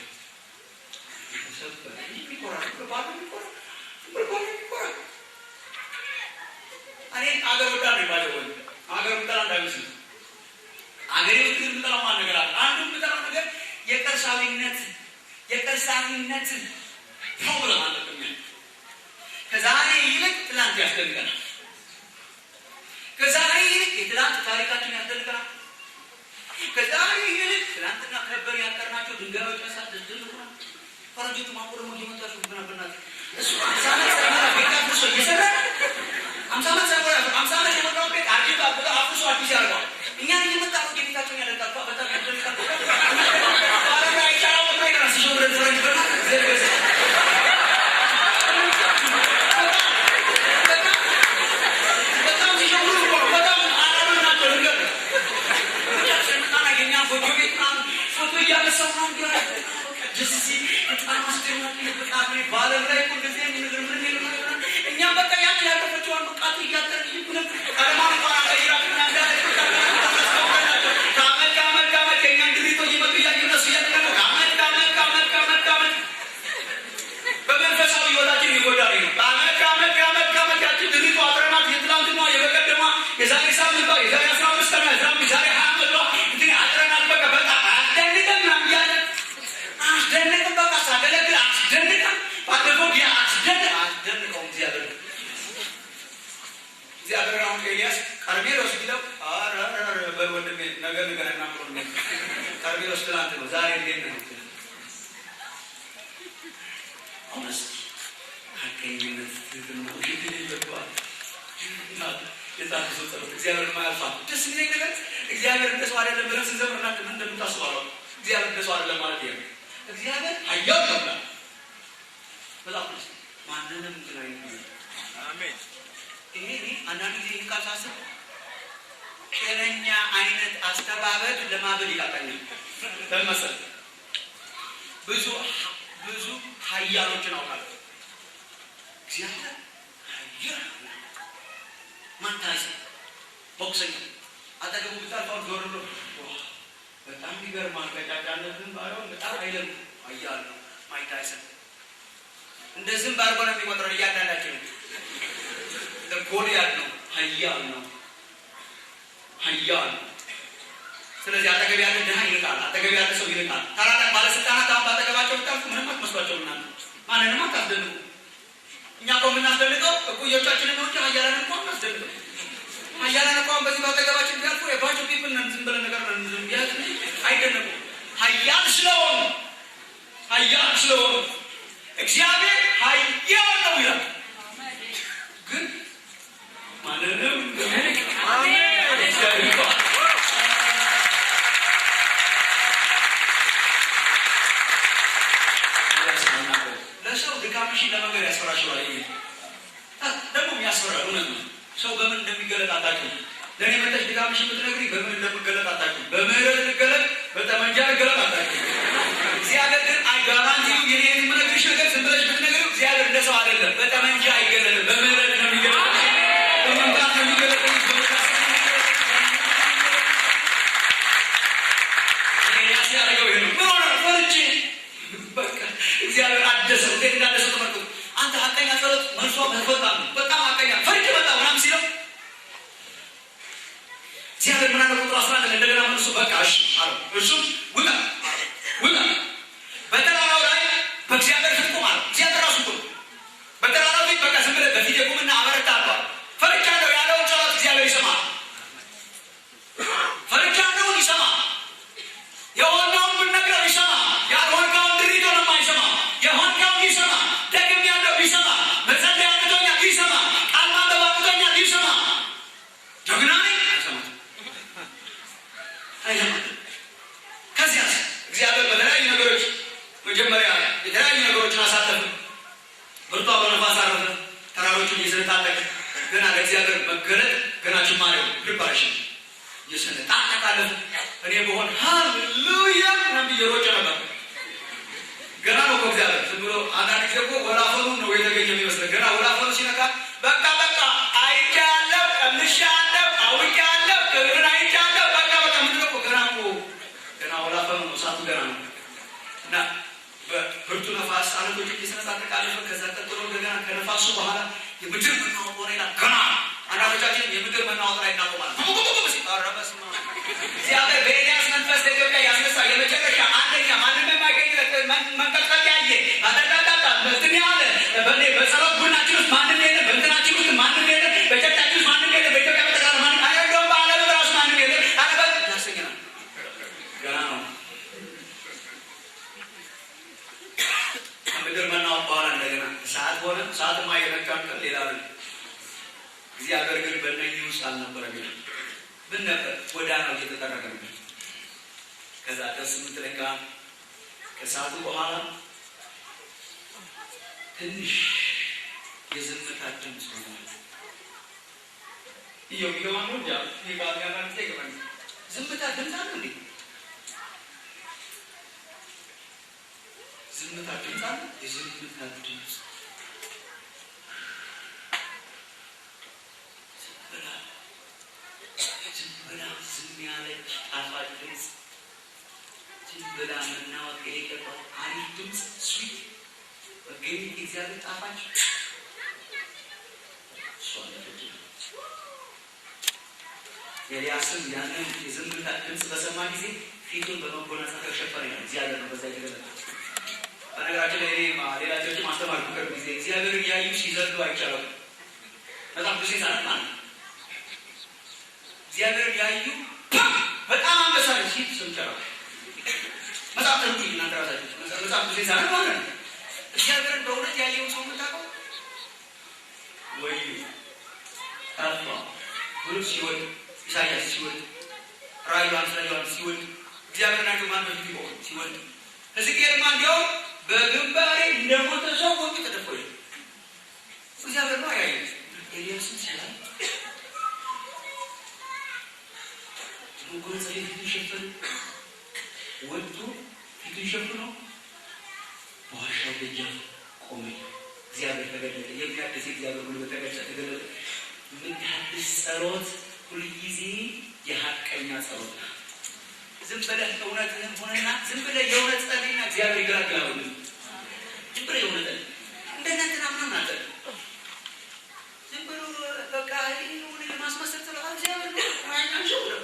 የተሰበረ የሚኮራ ባዶ የሚኮራ ባዶ የሚኮራ እኔ አገር ወዳድ ነኝ። ባለ ወይ አገር ምጠላ እንዳይመስልህ። አገሬ ውስጥ ግን የምጠላው ማን ነገር አለ። አንዱ የምጠላው ነገር የቅርሳዊነት problem አለብን። ከዛሬ ይልቅ ትላንት ያስደንቀናል። ከዛሬ ይልቅ የትላንት ታሪካችን ያስደንቀናል። ከዛሬ ይልቅ ትላንትና ከበር ያጠርናቸው ድንጋዮች መሳት ያስደንቁናል። ፈረንጆቹ ማቆ ደግሞ እየመጡ ያሾፉብናል። በእናትህ እሱ 50 ዓመት ሳይሞላ ቤት አፍርሶ እየሰራ 50 ዓመት ሳይሞላ 50 ዓመት የሞላውን ቤት አርጅቶ አብቶ አፍርሶ አዲስ ያደርገዋል። እኛን እየመጣ አሮጌ ቤታቸውን ያደርጋል። በጣም ያስደንቃል። በዓለም ላይ አይቻልም ብሎ ይቀራል ሲሸውደን ፈረንጅ በእናትህ እግዚአብሔር ይመስገን። በጣም ሲሸውዱ እኮ ነው። በጣም አራዶች ናቸው። ልንገርህ ብቻ ስንመጣና የእኛን ጎጆ ቤት ምናምን ፎቶ እያነሳሁ ምናምን ደስ ሲል በጣም አስደናቂ በጣም እኔ በዓለም ላይ እኮ እንደዚህ አይነት ነገር ምንም የለም ምናምን። እኛም በቃ ያችን ያለፈችዋን በቃ እያጠርን እየኩነን ቀለሟን እንኳን አንቀይራትም እና እንዳለ ከዓመት ከዓመት ከዓመት የእኛን ድሪቶ እየመጡ እያዩ እነሱ እያደነቁ ከዓመት ከዓመት ከዓመት ከዓመት ከዓመት በመንፈሳዊ ህይወታችን ይጎዳል ነው። ከዓመት ከዓመት ከዓመት ከዓመት ያችን ድሪቶ አጥረናት የትላንትኗ የበቀደሟ የዛሬ ሳምንቷ የዛሬ 15 ቀኗ የዛሬ 20 ዓመቷ እንትን አጥረናት በቃ በጣም አያስደንቅም ምናምን እያለን አያስደንቅም። በቃ ሳገለግል አያስደንቅም። ባለፈው ያ አስደንቅ አያስደንቀውም እግዚአብሔር እግዚአብሔር አሁን ኤልያስ ቀርሜሎስ ቢለው ኧረ ኧረ በል ወንድሜ ነገ ንገረና ብሎ ነው። ቀርሜሎስ ትላንት ነው፣ ዛሬ እንዴት ነው? honest ሐቀኝነት፣ ትህትና፣ ውሸት የሌለባት የታድሶ ጸሎት እግዚአብሔር የማያልፋት ደስ የሚለኝ ነገር እግዚአብሔር እንደ ሰው አይደለም ብለን ስንዘምር እናንተ ምን እንደምታስቡ አላውቅም። እግዚአብሔር እንደ ሰው አይደለም ማለት ይሄ ነው። እግዚአብሔር ኃያል ነው ብሏል መጽሐፍ ቅዱስ። ማንንም እንትን አይልም። አሜን። ይሄ እኔ አንዳንድ ጊዜ ይህን ቃል ሳስብ ጤነኛ አይነት አስተባበል ለማበል ይቃጣኛል። ለምን መሰለህ? ብዙ ብዙ ኃያሎችን አውቃለሁ። እግዚአብሔር ኃያል ነው። ማን ታይሰን ቦክሰኛ አጠገቡ ብታልፍ አሁን ዞር ብሎ ዋ፣ በጣም ይገርማል። ቀጫጫነትን ባይሆን በጣም አይለም ኃያል ነው ማይክ ታይሰን። እንደ ዝንብ አድርጎ ነው የሚቆጥረው እያንዳንዳችን። እንደ ጎልያድ ነው፣ ኃያል ነው፣ ኃያል ነው። ስለዚህ አጠገብ ያለ ድሃ ይንቃል፣ አጠገብ ያለ ሰው ይንቃል። ታላላቅ ባለስልጣናት አሁን ባጠገባቸው ብታልፉ ምንም አትመስሏቸውም። እናንተ ማንንም አታስደንቁ። እኛ እኮ የምናስደንቀው እኩዮቻችንን ነው እንጂ ኃያላንን እንኳን አናስደንቅም። ኃያላን እንኳን በዚህ ባጠገባችን ቢያልፉ የ bunch of people ነን፣ ዝም ብለን ነገር ነን፣ ዝም ቢያልፍ አይደነቁም። ኃያል ስለሆኑ፣ ኃያል ስለሆኑ እግዚአብሔር ኃያል ነው ይላል። ግን ማንንም እግዚአብሔር ይባላል። ለሰው ድካምሽን ለመንገር ያስፈራሽዋል። ይሄ ደግሞ የሚያስፈራ እውነት ነው። ሰው በምን እንደሚገለጥ አታውቂም። ለእኔ መጠሽ ድካምሽን ብትነግሪኝ በምን እንደምገለጥ አታውቂም። በምህረት ልገለጥ፣ በጠመንጃ ልገለጥ አታውቂም። እግዚአብሔር ግን I guarantee you፣ የኔ የምነግርሽ ነገር ዝም ብለሽ ብትነግሪው እግዚአብሔር እንደ ሰው አይደለም። በጠመንጃ አይገለጥም። በምህረት ነው የሚገለጥ፣ በመምጣት ነው የሚገለጥ፣ በመካሰል ነው የሚገለጥ። ኤልያስ ያደረገው ይሄ ነው። ምን ሆነ? ፈርቼ በቃ እግዚአብሔር አደሰው። እንዴት እንዳደሰው ተመልከቱ። አንተ ሀቀኛ ጸሎት መልሷ በጣም በጣም ሀቀኛ ፈርቼ መጣ ምናምን ሲለው እግዚአብሔር ምን አለ? ቁጥር 11 ላይ እንደገና መልሶ በቃ እሺ አለው። እርሱም ውጣ፣ ውጣ፣ በተራራው ላይ በእግዚአብሔር ፊት ቁም አለው። እግዚአብሔር ራሱ ቁም በተራራው ፊት፣ በቃ ዝም ብለህ በፊቴ ቁምና አበረታለሁ አለው። ፈርቻለሁ ያለውን ጸሎት እግዚአብሔር ይሰማል። ፈርቻለሁን ይሰማል። የሆነውን ብንነግረው ይሰማ። ያልሆንከውን ድሪቶ ነው የማይሰማ። የሆንከውን ይሰማ። ደግም ያለው ይሰማ። መጸለይ አቅቶኛል ይሰማ። ቃል ማንበብ አቅቶኛል ይሰማ። ጀግና ነኝ አይሰማም፣ አይሰማም። ከዚያስ እግዚአብሔር በተለያዩ ነገሮች መጀመሪያ የተለያዩ ነገሮችን አሳለፈ። ብርቱ አውሎ ነፋስ አረፈ። ተራሮቹን እየሰነጣጠቀ፣ ገና ለእግዚአብሔር መገለጥ ገና ጅማሬው preparation፣ እየሰነጣጠቀ አለፈ። እኔ በሆን ሃሌሉያ ምናምን ብዬ ሮጬ ነበር። ገና ነው እኮ እግዚአብሔር ዝም ብሎ አንዳንድ ጊዜ እኮ ወላፈኑ ነው የተገኘ የሚመስለን። ገና ወላፈኑ ሲነካ በቃ በቃ አይቻለሁ፣ ቀምሻለሁ፣ አውቄያለሁ፣ ክብርን አይቻለሁ፣ በቃ በቃ ምንድን ነው እኮ ገና እኮ ገና ወላፈኑ ነው፣ እሳቱ ገና ነው። እና በብርቱ ነፋስ አለቶች እየሰነጣጠቀ አለፈ። ከዛ ቀጥሎ እንደገና ከነፋሱ በኋላ የምድር መናወጥ ሆነ ይላል። ገና አንዳንዶቻችን የምድር መናወጥ ላይ እናቆማለን። ኧረ በስመ አብ! እግዚአብሔር በኤልያስ መንፈስ ለኢትዮጵያ ያስነሳ የመጨረሻ አንደኛ ማንም የማይገኝለት መንቀጥቀጥ ያየ ማጠጣጣጣ እንትን ያለ በእኔ በጸሎት ቡድናችን ውስጥ ማንም የለም፣ በእንትናችን ውስጥ ማንም የለም፣ በ church ኣችን ውስጥ ማንም የለም፣ በኢትዮጵያ በጠቅላላ ማንም፣ ኧረ እንደውም በዓለምም ራሱ ማንም የለም። ኧረ ያሰኘናል። ገና ነው። ከምድር መናወጥ በኋላ እንደገና እሳት ሆነ። እሳትማ የነካን ቀን ሌላ ነው። እግዚአብሔር ግን በእነኚህ ውስጥ አልነበረም ይላል። ምን ነበር? ጎዳናው እየተጠረገ ነበር። ከዛ ደስ የምትለኝ ቃል ከሰዓቱ በኋላ ትንሽ የዝምታ ድምፅ ሆነ። እየው ይገባ ነው እንጂ ይሄ ቃል ጋር ማለት ይገባል። ዝምታ ድምፅ አለ እንዴ? ዝምታ ድምፅ አለ? የዝምታ ድምፅ፣ ዝም ብላ ዝም ብላ ዝም ያለች ጣፋጭ ድምፅ፣ ዝም ብላ መናወጥ የሌለባት አሪፍ ድምፅ፣ sweet መገኘት የእግዚአብሔር ጣፋጭ እሷ አለፈች። ኤልያስም ያንን የዝምታ ድምፅ በሰማ ጊዜ ፊቱን በመጎናጸፊያው ሸፈነ ይላል። እግዚአብሔር ነው በዛ የተገለጠ። በነገራችን ላይ እኔ ሌላ church ማስተማር ቅርብ ጊዜ እግዚአብሔርን ያዩ ሲዘሉ አይቻልም። መጽሐፍ ቅዱስ ሳነብ ማለት ነው። እግዚአብሔርን ያዩ በጣም አንበሳ ነው ሲል ሰምቻለሁ። መጽሐፍ ተርጉኝ እናንተ ራሳችሁ። መጽሐፍ ቅዱስ ሳነብ ማለት ነው። እግዚአብሔርን በእውነት ያየውን ሰው የምታውቀው ወይ ጠፋ ብሎ ሲወድ፣ ኢሳያስ ሲወድ፣ ራእይ ዮሐንስ ላይ ዮሐንስ ሲወድ፣ እግዚአብሔርን አይቶ ማን በፊቱ ይቆም ሲወድ፣ ሕዝቅኤልማ እንዲያውም በግንባሬ እንደሞተ ሰው ሆኜ ተደፋሁ ይላል። እግዚአብሔር ነው ያየው። ኤልያስን ሲያይ መጎናጸፊያ ፊቱን ሸፈነ። ወጥቶ ፊቱን ሸፍኖ በዋሻው ደጃፍ ቆመ። እግዚአብሔር ተገለጠ። የሚያድስ የእግዚአብሔር ጉልበት ተገለጠ ተገለጠ። የምታድስ ጸሎት ሁልጊዜ የሀቀኛ ጸሎት ነው። ዝም ብለህ እውነትህን ሆነና ዝም ብለህ የእውነት ጸልይና እግዚአብሔር ይገላግላል። ዝም ብለህ የእውነት ጸልይ። እንደነ እንትና ምናምን አትጸልይ። ዝም ብሎ በቃ ይሁን ለማስመሰል ጸሎት እግዚአብሔር ነው።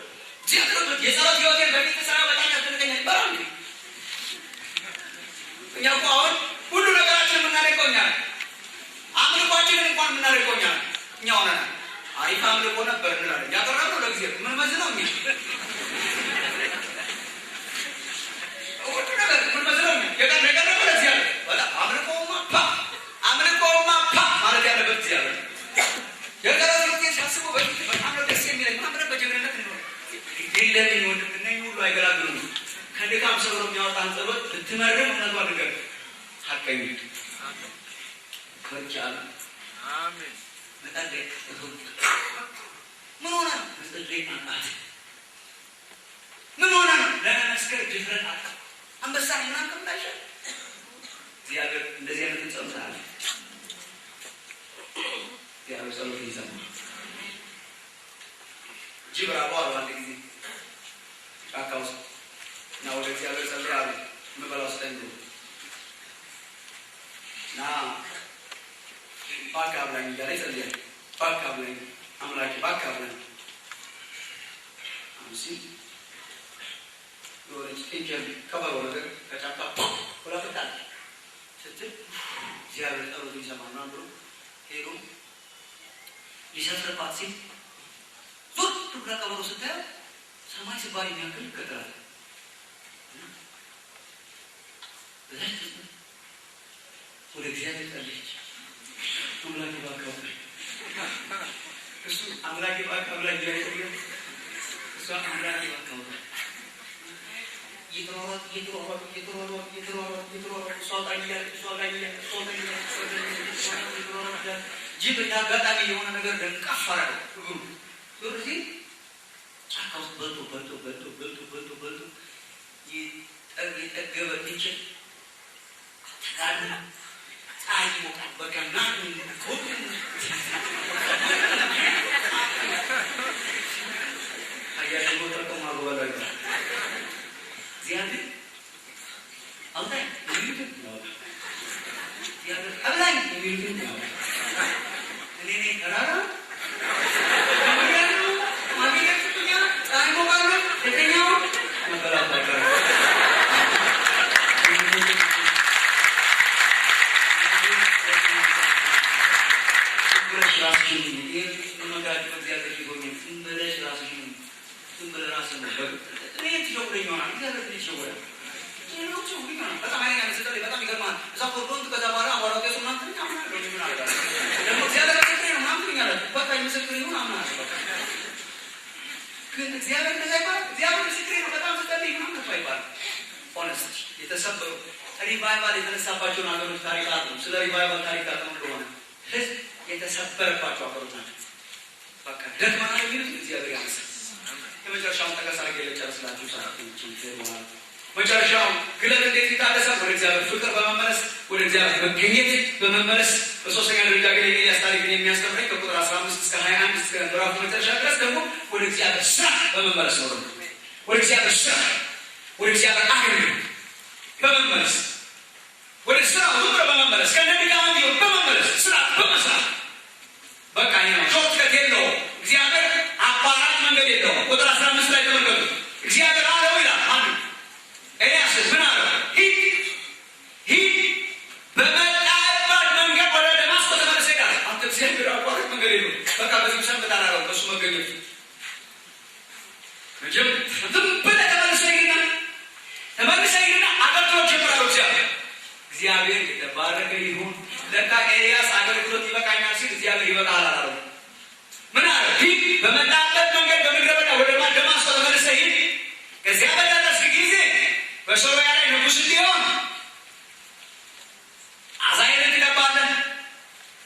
እግዚአብሔር የጸሎት ህይወቴን በፊት ስራ በጣም ያስደንቀኛል ይባላል እንዴ? እኛ እኮ አሁን ሁሉ ነገራችን የምናደርገው እኛ ነን። አምልኳችንን እንኳን የምናደርገው እኛ ነን። እኛ ሆነናል። አሪፍ አምልኮ ነበር እንላለን። ያቀረብነው ለእግዚአብሔር ምን መዝነው እኛ ሁሉ ነገር ምን መዝነው እኛ የቀረበው ለእግዚአብሔር በጣም አምልኮውማ ፓ አምልኮውማ ፓ ማለት ያለበት እግዚአብሔር ነው። የጸሎት ህይወቴን ሳስበው በፊት በጣም ነው ደስ የሚለኝ ምናምን ብለን በጀግንነት እንኖር የለምን ወንድም እነኝህ ሁሉ አይገላግሉም። ከድካም ሰብሮ የሚያወጣን ጸሎት ብትመርም እውነቷ ንገር ሀቀኝ ከርጫሉ አሜን። መጸለይ ምን ሆነ ነው? መጸለይ አቃተ። ምን ሆነ ነው? ለመመስከር ድፍረት አጣ። አንበሳ ነኝ ምናምን ከምታሻ እግዚአብሔር እንደዚህ አይነትን ጸሎት አለ። እግዚአብሔር ጸሎት ይሰማል። ጅብ ራበው አሉ አንድ ጊዜ ጫካ ውስጥ እና ወደ እግዚአብሔር ጸለይ አሉ። የምበላው ስጠኝ ብሎ እና እባክህ አብላኝ እያለ ይጸልያል። እባክህ አብላኝ አምላኬ፣ እባክህ አብላኝ አሁን ሲል የሆነች ጥንቸል ከበሮ ነገር ከጫካ ብላ ፈጣለች። ስትል እግዚአብሔር ጸሎቱን ይሰማል ምናምን ብሎ ሄዶ ሊሰፍርባት ሲል ዞር ብላ ከበሮ ስታየው ሰማይ ስባሪ የሚያክል ይከተላል። በዛች ቅጽበት ወደ እግዚአብሔር ጸለየች። አምላኬ እባክህ አብላኝ። እሱ አምላኬ እባክህ አብላኝ እያለ ይጸልያል። እሷ አምላኬ እባክህ አብላኝ እየተሯሯጡ እየተሯሯጡ እየተሯሯጡ እየተሯሯጡ እየተሯሯጡ እሷ አውጣኝ እያለች እሷ አውጣኝ እያለች እሷ አውጣኝ እያለች እሷ አውጣኝ እያለች እሷ አውጣኝ እየተሯሯጡ እያለ ጅብ እንደ አጋጣሚ የሆነ ነገር ደንቀፍ አደረገው እግሩ ዞር ሲል ጫካ ውስጥ በልቶ በልቶ በልቶ በልቶ በልቶ በልቶ የጠገበ ጥንቸል ተጋድሞ ፀሐይ ይሞቃል። በቃ አያጅቦ ጠቀሙ አጎበላ ይባላል። እግዚአብሔር አውጣኝ የሚሉትን ያወጣል። እግዚአብሔር አብላኝ የሚሉትን ያወጣል። እኔ ነኝ ተራራ ፀሐይ ሞቃለሁ የተኛው መበላት አይቀርም። ዝም ብለሽ ራስሽን ይሄ መጋጭ እግዚአብሔር ሲጎበኝ ዝም ብለሽ ራስሽን ዝም ብለህ ራስህን ነው። እኔ ትሸውደኝ ይሆናል እግዚአብሔር ግን ይሸወዳል። እኔ ነው ትሸውደኝ ይሆናል። በጣም ኃይለኛ ነው ስትጸልይ በጣም ይገርምሃል። እዛ ኮርዶን ከዛ በኋላ አቧራው ጤሱ ምናምን ትለኝ አምናለሁ። እኔ ምን አደርጋለሁ? ደግሞ እግዚአብሔር ምስክሬ ነው ምናምን ትለኛለህ። በቃ ምስክሬ ይሁን አምናለሁ። በቃ ግን እግዚአብሔር እንደዛ ይባላል። እግዚአብሔር ምስክሬ ነው በጣም ስትጸልይ ምናምን ከቶ አይባልም። honest የተሰበሩ revival የተነሳባቸውን ሀገሮች ታሪክ አጥኑ። ስለ revival ታሪክ አጥኑ እንደሆነ ህዝብ የተሰበረባቸው ሀገሮች ናቸው። በቃ ደክመናል የሚሉት እግዚአብሔር ያነሳል። የመጨረሻውን ጠቀስ አድርጌ ልጨርስላችሁ። ሰዓት ይሆናል። መጨረሻውን ግለት እንዴት ይታደሳል? ወደ እግዚአብሔር ፍቅር በመመለስ ወደ እግዚአብሔር መገኘት በመመለስ። በሶስተኛ ደረጃ ግን የኤልያስ ታሪክን የሚያስተምረኝ ከቁጥር 15 እስከ 21 እስከ ምዕራፉ መጨረሻ ድረስ ደግሞ ወደ እግዚአብሔር ስራ በመመለስ ነው። ደግሞ ወደ እግዚአብሔር ስራ፣ ወደ እግዚአብሔር አገልግሎት በመመለስ ወደ ስራው ዝም ብሎ በመመለስ ከነ ድካም ቢሆን በመመለስ ስራ በመስራት በቃ ይሄ ነው። shortcut የለውም። እግዚአብሔር አቋራጭ መንገድ የለውም። ቁጥር 15 ላይ ተመልከቱ። እግዚአብሔር አለው ይላል አንዱ ኤልያስ ምን አለው? ሂድ ሂድ በመጣህባት መንገድ ወደ ደማስቆ ተመለስ ይላል። አንተ እግዚአብሔር አቋራጭ መንገድ የለውም። በቃ በዚህ ሰንበት አላለው በእሱ መገኘቱ መቼም ዝም ብለህ ተመልሰህ ሂድና ተመልሰህ ሂድና አገልግሎት ጀምራለሁ። እግዚአብሔር እግዚአብሔር የተባረከ ይሁን። ለካ ኤልያስ አገልግሎት ይበቃኛል ሲል እግዚአብሔር ይበቃል አላለው። ምን አለ? ሂድ በመጣበት መንገድ በምድረ በዳ ወደ ደማስቆ ተመልሰህ ሂድ። ከዚያ በደረስክ ጊዜ በሶርያ ላይ ንጉሥ እንዲሆን አዛሄልን ትቀባለህ።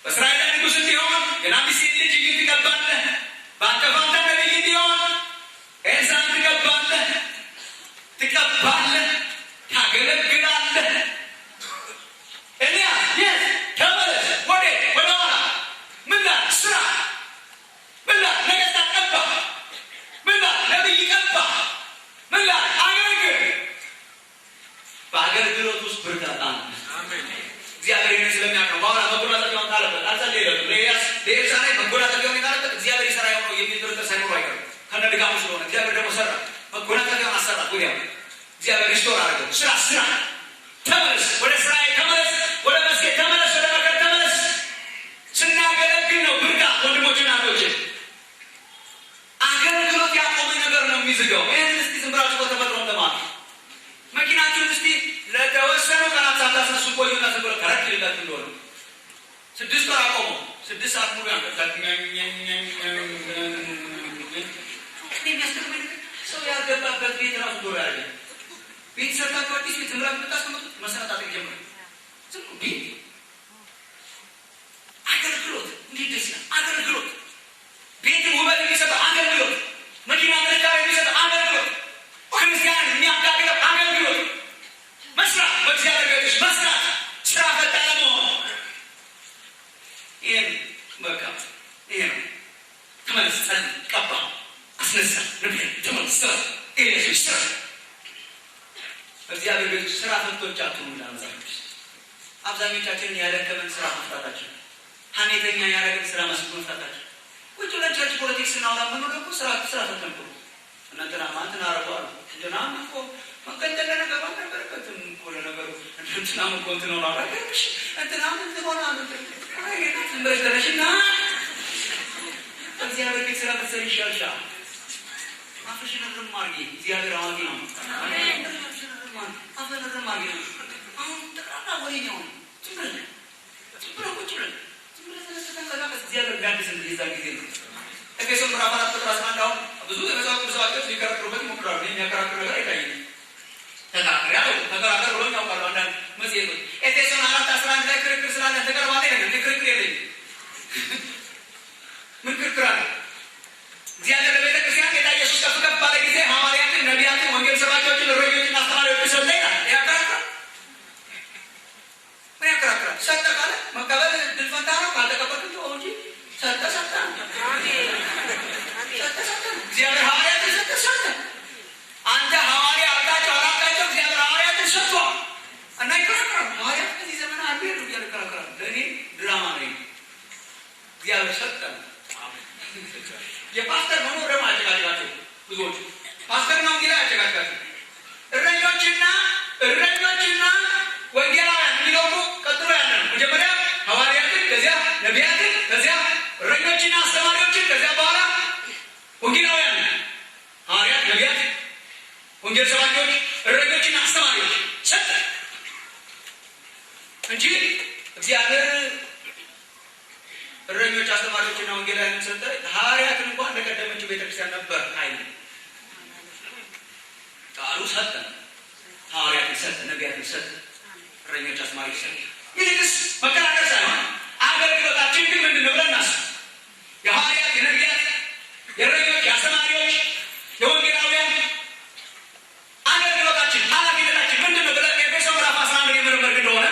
በእስራኤል ላይ ንጉሥ እንዲሆን የናምሲን ልጅ ኢዩን ትቀባለህ። በአንተ ፋንታ ነቢይ እንዲሆን ኤልሳዕን ትቀባለህ ትቀባለህ፣ ታገለግላለህ። ኤልያስ የት ተመለስ፣ ወዴት? ወደ ኋላ። ምን ላድርግ? ስራ። ምን ላድርግ? ነገሥታት ቀባ። ምን ላድርግ? ነቢይ ቀባ። ምን ላድርግ? አገልግል። በአገልግሎት ውስጥ ብርታት አለ። አሜን። እግዚአብሔር ይህንን ስለሚያውቅ ነው። በኋላ መጎናጸፊያውን ጣለበት፣ አልጸለየለትም። ለኤልያስ ለኤልሳዕ ላይ መጎናጸፊያውን የጣለበት እግዚአብሔር ይሠራ የሆነው የሚል ጥርጥር ሳይኖረው አይቀርም። ከነ ድካሙ ስለሆነ እግዚአብሔር ደግሞ ሰራ። እግዚአብሔር restore አድርገው። ስራ ስራ፣ ተመለስ፣ ወደ ስራ ተመለስ፣ ወደ መስጌ ተመለስ፣ ወደ መከር ተመለስ። ስናገለግል ነው ብርታት። ወንድሞችና እህቶቼ፣ አገልግሎት ያቆመ ነገር ነው የሚዝገው። ይህን እስቲ ዝም ብላችሁ በተፈጥሮ ተማሩ። መኪናችሁን እስቲ ለተወሰኑ ቀናት ሳታስነሱ ቆዩና ዝም ብሎ ከረክ ይልላችሁ እንደሆነ። 6 ወር አቆሙ። 6 ሰዓት ሙሉ ያንቀጥቃል። የሚያስገርመኝ ነገር ሰው ያልገባበት ቤት ራሱ ዶሮ ያደርጋል። ቤት ሰርታችሁ አዲስ ቤት ዝም ብላችሁ ብታስቀምጡት መሰነጣጠቅ ይጀምራል። ዝም ብሎ ቤት። አገልግሎት እንዴት ደስ ይላል! አገልግሎት ቤትን ውበት የሚሰጠው አገልግሎት፣ መኪና ጥንካሬ የሚሰጠው አገልግሎት፣ ክርስቲያንን የሚያጋግለው አገልግሎት፣ መስራት፣ በእግዚአብሔር ቤት ውስጥ መስራት፣ ስራ ፈት አለመሆን። ይህን በቃ ይሄ ነው። ተመለስ፣ ጸልይ፣ ቀባ፣ አስነሳ፣ ነቢይ ተመለስ፣ ስራ፣ ኤልያስ ስራ። በእግዚአብሔር ቤት ውስጥ ስራ ፈቶች አትሁኑ ይላል መጽሐፍ ቅዱስ። አብዛኞቻችንን ያደከመን ስራ መፍታታችን፣ ሀሜተኛ ያደረገን ስራ መፍታታችን። ቁጭ ብለን church politics ስናወራ ምን ደግሞ ስራ ፈተን እኮ እነ እንትናማ እንትና አደረጉ አሉ። እንትናም እኮ መገንጠል ለነገሩ አልነበረበትም እኮ። ለነገሩ እንትናም እኮ እንትን ሆነ አሉ። አይገርምሽ? እንትናም እንትን ሆነ አሉ። አይ ዝም ብለሽ ተነሽና እግዚአብሔር ቤት ስራ ብትሰሪ ይሻልሻል። አፍሽን እርም አድርጊ። እግዚአብሔር አዋቂ ነው። አፍሽን እርም አድርጊ። አፍሽን እርም አድርጊ። አሁን ጠቅላላ ወሬኛው ነው። ዝም ብለህ ዝም ብለህ ቁጭ ብለህ ዝም ብለህ ተነስተህ ተንቀሳቀስ። እግዚአብሔር የሚያድስን የዛን ጊዜ ነው። ኤፌሶን ምዕራፍ 4 ቁጥር 11። አሁን ብዙ የመጽሐፍ ቅዱስ አዋቂዎች ሊከራከሩበት ይሞክራሉ። እኔ የሚያከራክር ነገር አይታየኝም። ተከራከር ያለው ተከራከር ብሎኝ ያውቃሉ። አንዳንድ መጽሔቶች ኤፌሶን 4:11 ላይ ክርክር ስላለ ተቀርባለህ ይለኛል። እኔ ክርክር የለኝም። ምን ክርክር አለ? እግዚአብሔር ለቤተ ክርስቲያን ጌታ ኢየሱስ ከፍ ከፍ ባለ ጊዜ ሐዋርያትን፣ ነቢያትን፣ ወንጌል ሰባኪዎችን፣ እረኞችን፣ አስተማሪዎችን ሰጠ ይላል። ያከራክራል? ምን ያከራክራል? ሰጠ ካለ መቀበል ድል ፈንታ ነው። ካልተቀበልክ ተወው እንጂ ሰጠ ሰጠ ነው። ሰጠ ሰጠ ነው። እግዚአብሔር ሐዋርያትን ሰጠ ሰጠ። አንተ ሐዋርያ አልካቸው አላልካቸው እግዚአብሔር ሐዋርያትን ሰጥቷል። እና ይከራከራል። ሐዋርያት ከዚህ ዘመን አሉ የሉ እያለ ይከራከራል። ለእኔ ድራማ ነው። እግዚአብሔር ሰጠ ነው። የፓስተር መኖር ደግሞ አጨቃጭቃቸው። ብዙዎቹ ፓስተርና ወንጌላዊ አጨቃጭቃቸው። እረኞችና ወንጌላውያን የሚለው እኮ ቀጥሎ ያለ ነው። መጀመሪያ ሐዋርያትን፣ ከዚያ ነቢያትን፣ ከዚያ እረኞችና አስተማሪዎችን፣ ከዚያ በኋላ ወንጌላውያን። ሐዋርያት፣ ነቢያት፣ ወንጌል ሰባኪዎች፣ እረኞችና አስተማሪዎች ሰጠ እንጂ እግዚአብሔር እረኞች፣ አስተማሪዎችና ወንጌላውያንን ሰጠ። ሐዋርያትን እንኳን ለቀደመችው ቤተክርስቲያን ነበር አይልም። ቃሉ ሰጠ። ሐዋርያትን ሰጠ፣ ነቢያትን ሰጠ፣ እረኞች፣ አስተማሪዎች ሰጠ። ይልቅስ መከራከር ሳይሆን አገልግሎታችን ግን ምንድን ነው ብለን እናስብ። የሐዋርያት፣ የነቢያት፣ የእረኞች፣ የአስተማሪዎች፣ የወንጌላውያን አገልግሎታችን ኃላፊነታችን ምንድን ነው ብለን ኤፌሶን ምዕራፍ 11 የመረመርን እንደሆነ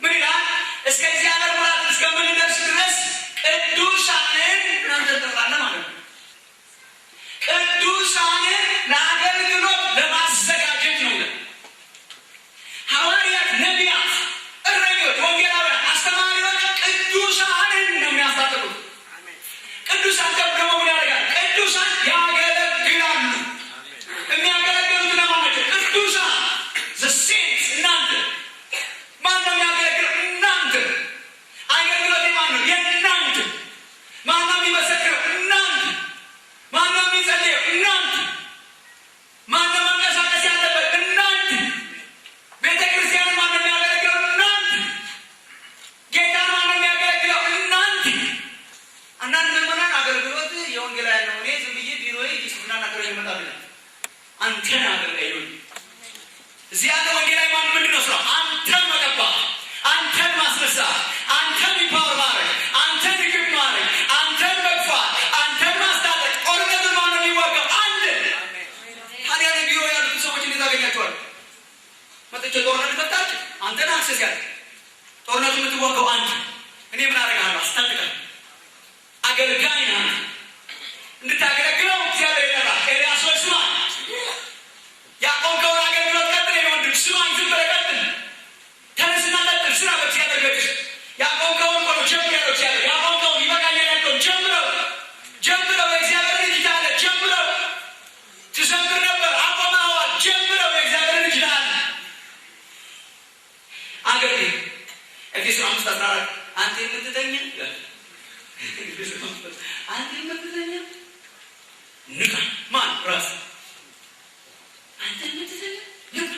ምን ይላል? እስከ እግዚአብሔር ሙላት እስከምንደርስ ድረስ ቅዱሳንን እናንተ ጠቅላላ ማለት ነው። ቅዱሳንን ለአገልግሎት ለማዘጋጀት ነው ይላል። ሐዋርያት፣ ነቢያት፣ እረኞች፣ ወንጌላውያን፣ አስተማሪዎች ቅዱሳንን ነው የሚያስታጥቁት። ቅዱሳን ደግሞ ምን ያደርጋል? ቅዱሳን ያገለግላሉ። የሚያገለግሉት ለማን ናቸው? ቅዱሳን፣ the saints፣ እናንተ። ማን ነው የሚያገለግለው? እናንተ። አገልግሎት የማን ነው? የእናንተ። ማን ነው የሚመሰክረው? እናንተ። ማን ነው የሚጸልየው? እናንተ። ማን ነው መንቀሳቀስ ያለበት? እናንተ። ቤተ ክርስቲያን ማን ነው የሚያገለግለው? እናንተ። ጌታን ማን ነው የሚያገለግለው? እናንተ። አንዳንድ ምዕመናን አገልግሎት የወንጌላውያን ነው፣ እኔ ዝም ብዬ ቢሮዬ ዲስፕሊናና ከረሽ እመጣለሁ ይላል። አንተን አገልጋይ ይሁን። እዚህ ያለ ወንጌላዊ ማን ምንድን ነው ስራው? አንተን መቀባት፣ አንተን ማስነሳት፣ አንተን empower ማድረግ፣ አንተን equip ማድረግ፣ አንተን መግፋት፣ አንተን ማስታጠቅ። ጦርነቱን ማን ነው የሚዋጋው? አንተ። ታዲያ እኔ ቢሮ ያሉትን ሰዎች እንዴት አገኛቸዋለሁ? መጥቼ ጦርነት ልፈታቸው? አንተን access ያለ ጦርነቱ የምትዋጋው አንተ። እኔ ምን አደርግሃለሁ? አስታጥቃለሁ። አገልጋይ ነህ አንተ። እንድታገለግለው እግዚአብሔር የጠራ። ኤልያስ ሆይ ስማ። ንቃ። ማን ራስ አንተ የምትተኛ ንቃ፣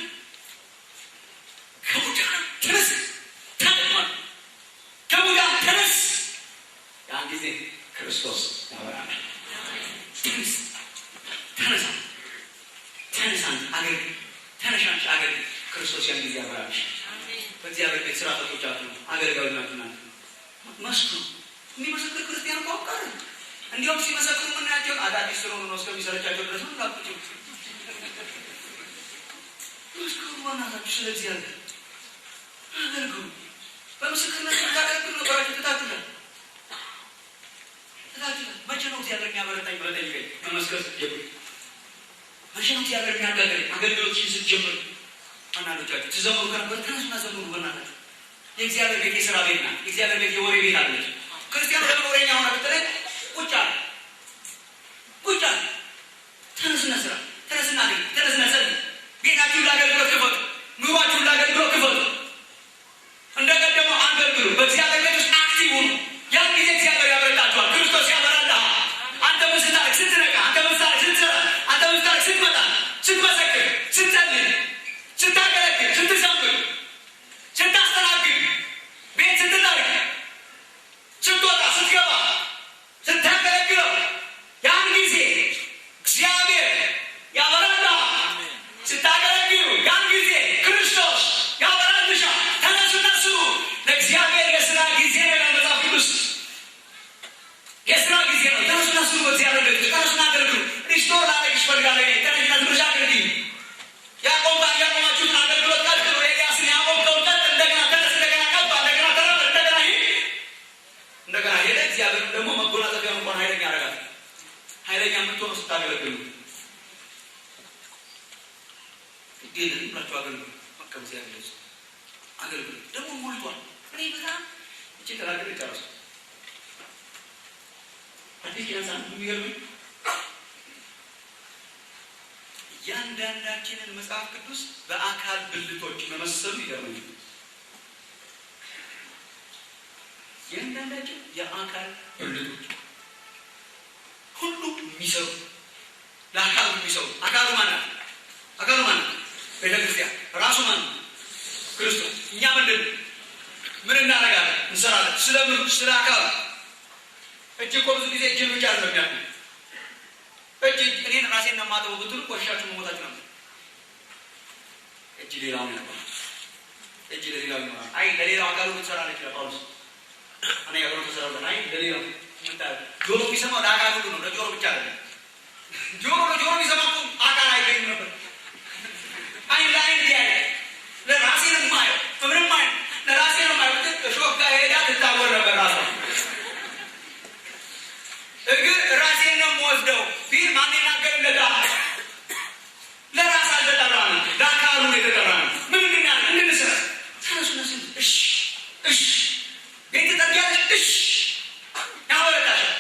ከሙታን ተነስ፣ ታጥቋል። ከሙታን ተነስ። ያን ጊዜ ክርስቶስ ያበራል። ተነስ፣ ተነሳ፣ ተነሳ፣ አገልግል፣ ተነሽ አንቺ አገልግል። ክርስቶስ ያን ጊዜ ያበራልሽ። በእግዚአብሔር ቤት ስራ ፈቶቻችሁ አገልጋዮች ናችሁ እናንተ። መስክሩ። የሚመሰክር ክርስቲያን እኮ አውቃለሁ። እንዲያውም ሲመሰክሩ የምናያቸው አዳዲስ ስለሆኑ ነው፣ እስከሚሰለቻቸው ድረስ ነው። ላቁጭ መስክሩ፣ በእናታችሁ ስለ እግዚአብሔር አገልግሉ። በምስክርነት የምታገለግሉ ነበራችሁ፣ ትታችሁታል፣ ትታችሁታል። መቼ ነው እግዚአብሔር የሚያበረታኝ ብለህ ጠይቀኝ። መመስከር ስትጀምር መቼ ነው እግዚአብሔር የሚያጋግረኝ? አገልግሎትሽን ስትጀምር። አንዳንዶቻችሁ ትዘምሩ ከነበር ተነሱና ዘምሩ። በእናታችሁ የእግዚአብሔር ቤት የስራ ቤት ናት። የእግዚአብሔር ቤት የወሬ ቤት አለች። ክርስቲያኑ ለምን ወሬኛ ሆነ ብትለኝ ቁጭ አለ፣ ቁጭ አለ። ተነስና ስራ፣ ተነስና አገልግል፣ ተነስና ጸልይ። ቤታችሁን ለአገልግሎት ክፈቱ። ኑሯችሁን ለአገልግሎት ክፈቱ። እንደቀደመው አገልግሉ። በእግዚአብሔር ቤት ውስጥ active ሁኑ። ያን ጊዜ እግዚአብሔር ያበረታችኋል። ክርስቶስ ያበራልሃል። አንተ ምን ስታደርግ ስትነቃ፣ አንተ ምን ስታደርግ ስትሰራ፣ አንተ ምን ስታደርግ ስትመጣ፣ ስትመሰክር፣ ስትጸልይ፣ ስታገለግል፣ ስትዘምር፣ ስታስተናግድ፣ ቤት ስትጠርግ፣ ስትወጣ፣ ስትገባ፣ ስታገለግለው ያን ጊዜ እግዚአብሔር ያበራልሃል። ስታገለግሉ ያን ጊዜ ክርስቶስ ያበራልሻል። ተነሱና ስሩ። ለእግዚአብሔር የስራ ጊዜ ነው ይላል መጽሐፍ ቅዱስ። የስራ ጊዜ ነው። ተነሱና ስሩ። በእግዚአብሔር ቤት ውስጥ ተነሱና አገልግሉ። Restore ላደርግሽ እፈልጋለሁ። እኔ ተነሽና ዝም አገልግይ። ያቆማችሁትን አገልግሎት ቀጥሉ። ኤልያስን ያቆምከውን ቀጥል። እንደገና ተነስ፣ እንደገና ቀባ፣ እንደገና ተራመድ፣ እንደገና ሂድ። እንደገና ሄደ። እግዚአብሔርም ደግሞ መጎናጸፊያውን እንኳን ኃይለኛ ያደርጋል። ኃይለኛ የምትሆነው ስታገለግሉ ግድ የለም ብላችሁ አገልግሉ። በቃ እግዚአብሔር ይመስገን አገልግሉ። ደግሞ ሞልቷል። እኔ በጣም እቺ ተናግሬ ጨረስኩ። አዲስ ኪዳን ሳንዱ የሚገርመኝ እያንዳንዳችንን መጽሐፍ ቅዱስ በአካል ብልቶች መመሰሉ ይገርመኛል። እያንዳንዳችን የአካል ብልቶች ሁሉ የሚሰሩ፣ ለአካሉ የሚሰሩ። አካሉ ማናት? አካሉ ማናት? ቤተ ክርስቲያን። ራሱ ማን? ክርስቶስ። እኛ ምንድን ምን እናደርጋለን? እንሰራለን። ስለምኑ? ስለ አካሉ። እጅ እኮ ብዙ ጊዜ እጅን ብቻ አይደለም የሚያውቁ። እጅ እኔን ራሴን ነው የማጥበው ብትሉ ቆሻችሁ መሞታችሁ ነው። እጅ ሌላውን ያውቃል። እጅ ለሌላው ይኖራል። አይ ለሌላው አካሉ ብትሰራለች ይላል ጳውሎስ። አንደኛ ቆሮንቶስ 12። አይ ለሌላው የምታየው ጆሮ የሚሰማው ለአካል ሁሉ ነው፣ ለጆሮ ብቻ አይደለም። ጆሮ ለጆሮ የሚሰማ እኮ አካል አይገኝም ነበር። አይን ለአይን ቢያይ ለራሴ ነው የማየው፣ ምንም አይን ለራሴ ነው የማየው ብትል እሾህ ጋር ሄዳ ትታወር ነበር ራሷ። እግር ራሴን ነው የምወስደው ቢል ማን ይናገርለታል? ለራስ አልተጠራንም፣ ለአካሉ ነው የተጠራነው። ምን እንድናደርግ? እንድንሰራ። ተነሱ ነሱ። እሺ እሺ፣ ቤት ትጠርጊያለሽ። እሺ፣ ያበረታሻል።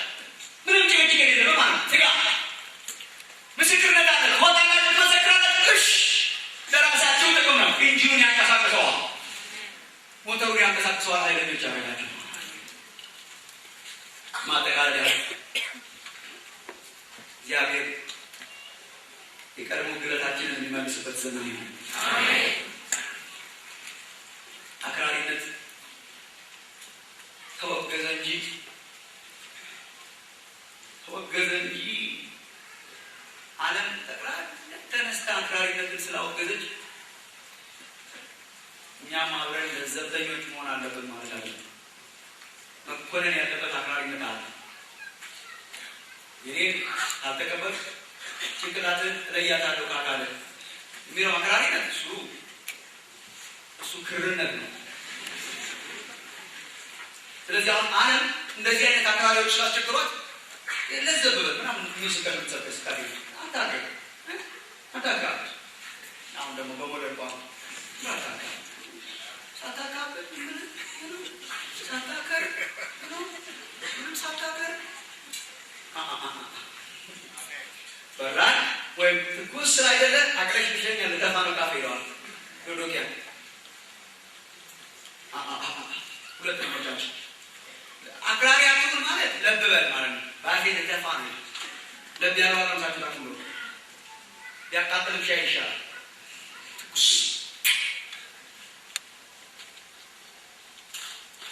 ምንም ጭቅጭቅ የሌለው ማለት ነው። ትጋ ምስክርነት አለ። ትወጣላችሁ፣ ትመሰክራላችሁ። እሺ፣ ለራሳችሁ ጥቅም ነው። engine ኡን ያንቀሳቅሰዋል፣ ሞተሩን ያንቀሳቅሰዋል። ኃይለኞች ያደርጋችሁ። ማጠቃለያ፣ እግዚአብሔር የቀድሞ ግለታችንን የሚመልስበት ዘመን ይሁን። አክራሪነት ተወገዘ እንጂ፣ ተወገዘ እንጂ ዓለም ጠቅላላ ተነስታ አክራሪነትን ስላወገዘች እኛም አብረን ለዘብተኞች መሆን አለብን ማለት አለ። መኮነን ያለበት አክራሪነት አለ። የኔን ካልተቀበልክ ጭንቅላትን እለያታለሁ ከአካልህ የሚለው አክራሪነት እሱ ክርነት ነው። ስለዚህ አሁን ዓለም እንደዚህ አይነት አክራሪዎች ስላስቸግሯት ለዘብ በል ምናምን የሚል ስብከት የምትሰብከው ስብከት አታውቅም፣ አታውቅም። አሁን ደግሞ በ modern ቋንቋ አታውቅም። ሳታካብድ፣ ምንም ምንም ሳታከር፣ ምንም ምንም ሳታከር በራድ ወይም ትኩስ ስላይደለ አቅለሽልሸኛል፣ ልደፋ ነው ካፌ ይለዋል። ሎዶቅያ ሁለት ነገሮች። አክራሪ አትሁን ማለት ለብ በል ማለት ነው። ባፌ ልደፋ ነው። ለብ ያለው አቀምሳችሁ ታችሁ ነው። ቢያቃጥልም ሻይ ይሻላል። ትኩስ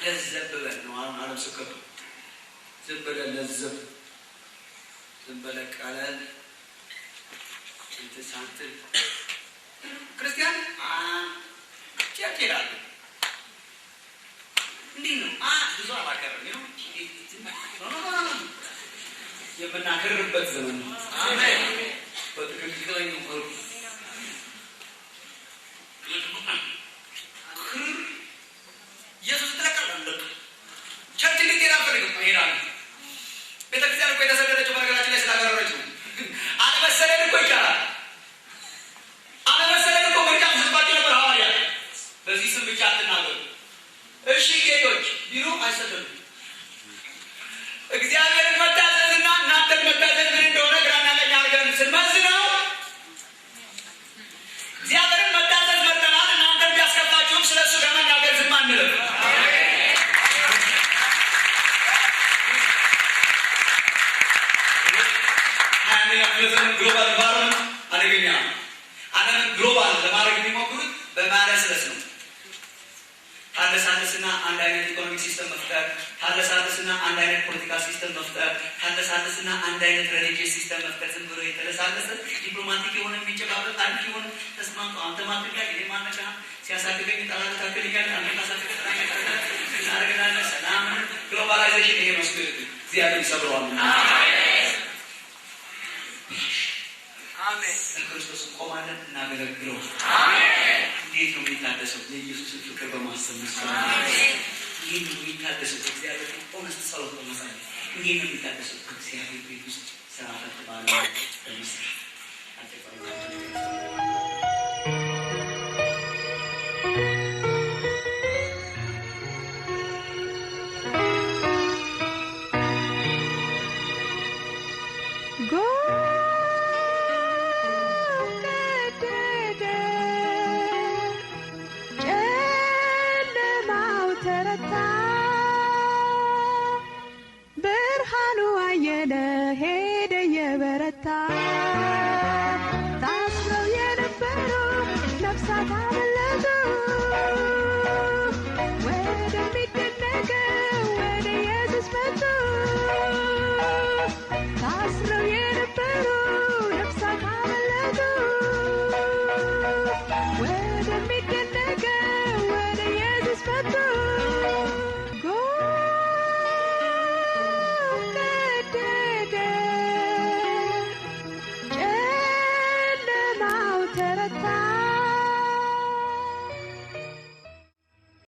ለዘብ በል ነው አሁን ዓለም ስብከቱ። ዝም ብለህ ለዘብ፣ ዝም ብለህ ቀለል እንትን ሳንትል ክርስቲያን church ይላሉ። እንዲህ ነው ብዙ አላከርም ነው የምናከርበት ዘመን ነው። አሜን። በትክክለኛው መልኩ ክርር ኢየሱስ ትለቃለህ። አንለቅም። Church እንድትሄድ አልፈልግም። እሄዳለሁ። ቤተክርስቲያን እኮ የተሰደደችው በነገራችን ላይ ስላከረረች ነው። አለመሰደድ እኮ ይቻላል። አለመሰደድ እኮ ምርጫ ተሰጥቷቸው ነበር ሐዋርያት። በዚህ ስም ብቻ አትናገሩ፣ እሺ ጌቶች ቢሉ አይሰደዱም። እግዚአብሔርን መታዘዝና እናንተን መታዘዝ ምን እንደሆነ ግራና ቀኝ አድርገን ስንመዝነው እግዚአብሔርን መታዘዝ መርጠናል። እናንተን ቢያስከፋችሁም ስለ እሱ ከመናገር ዝም አንልም። 21ኛው ክፍለ ዘመን global environment አደገኛ ነው። ዓለምን global ለማድረግ የሚሞክሩት በማለስለስ ነው። ታለሳለስና አንድ አይነት economic system መፍጠር፣ ታለሳለስና አንድ አይነት political system መፍጠር፣ ታለሳለስና አንድ አይነት religious system መፍጠር። ዝም ብሎ የተለሳለሰ diplomatic የሆነ የሚጨባበጥ አሪፍ የሆነ ተስማምቶ አንተ ማትካ እኔ ማነካ ሲያሳድገኝ ጠላት ታክልኛለህ፣ አንተ ካሳድገ እናደርግላለን። ሰላም globalization ይሄ ነው spirit። እግዚአብሔር ይሰብረዋል። አሜን። ለክርስቶስ እንቆማለን፣ እናገለግለው። እንዴት ነው የሚታደሰው? የኢየሱስን ፍቅር በማሰብ መስራት። እንዴት ነው የሚታደሰው? በእግዚአብሔር ፊት honest ጸሎት በመጸለይ። እንዴት ነው የሚታደሰው? በእግዚአብሔር ቤት ውስጥ ስራ ፈት ባለ በመስራት። አጠቃላይ ጎህ ቀደደ፣ ጨለማው ተረታ፣ ብርሃኑ አየለ ሄደ የበረታ። ታስረው የነበሩ ነፍሳት አመለጡ፣ ወደሚደነቀው ወደ ኢየሱስ መጡ። ታስረው የነበሩ ነፍሳት አመለጡ፣ ወደሚደነቀው ወደ ኢየሱስ መጡ። ጎህ ቀደደ፣ ጨለማው ተረታ።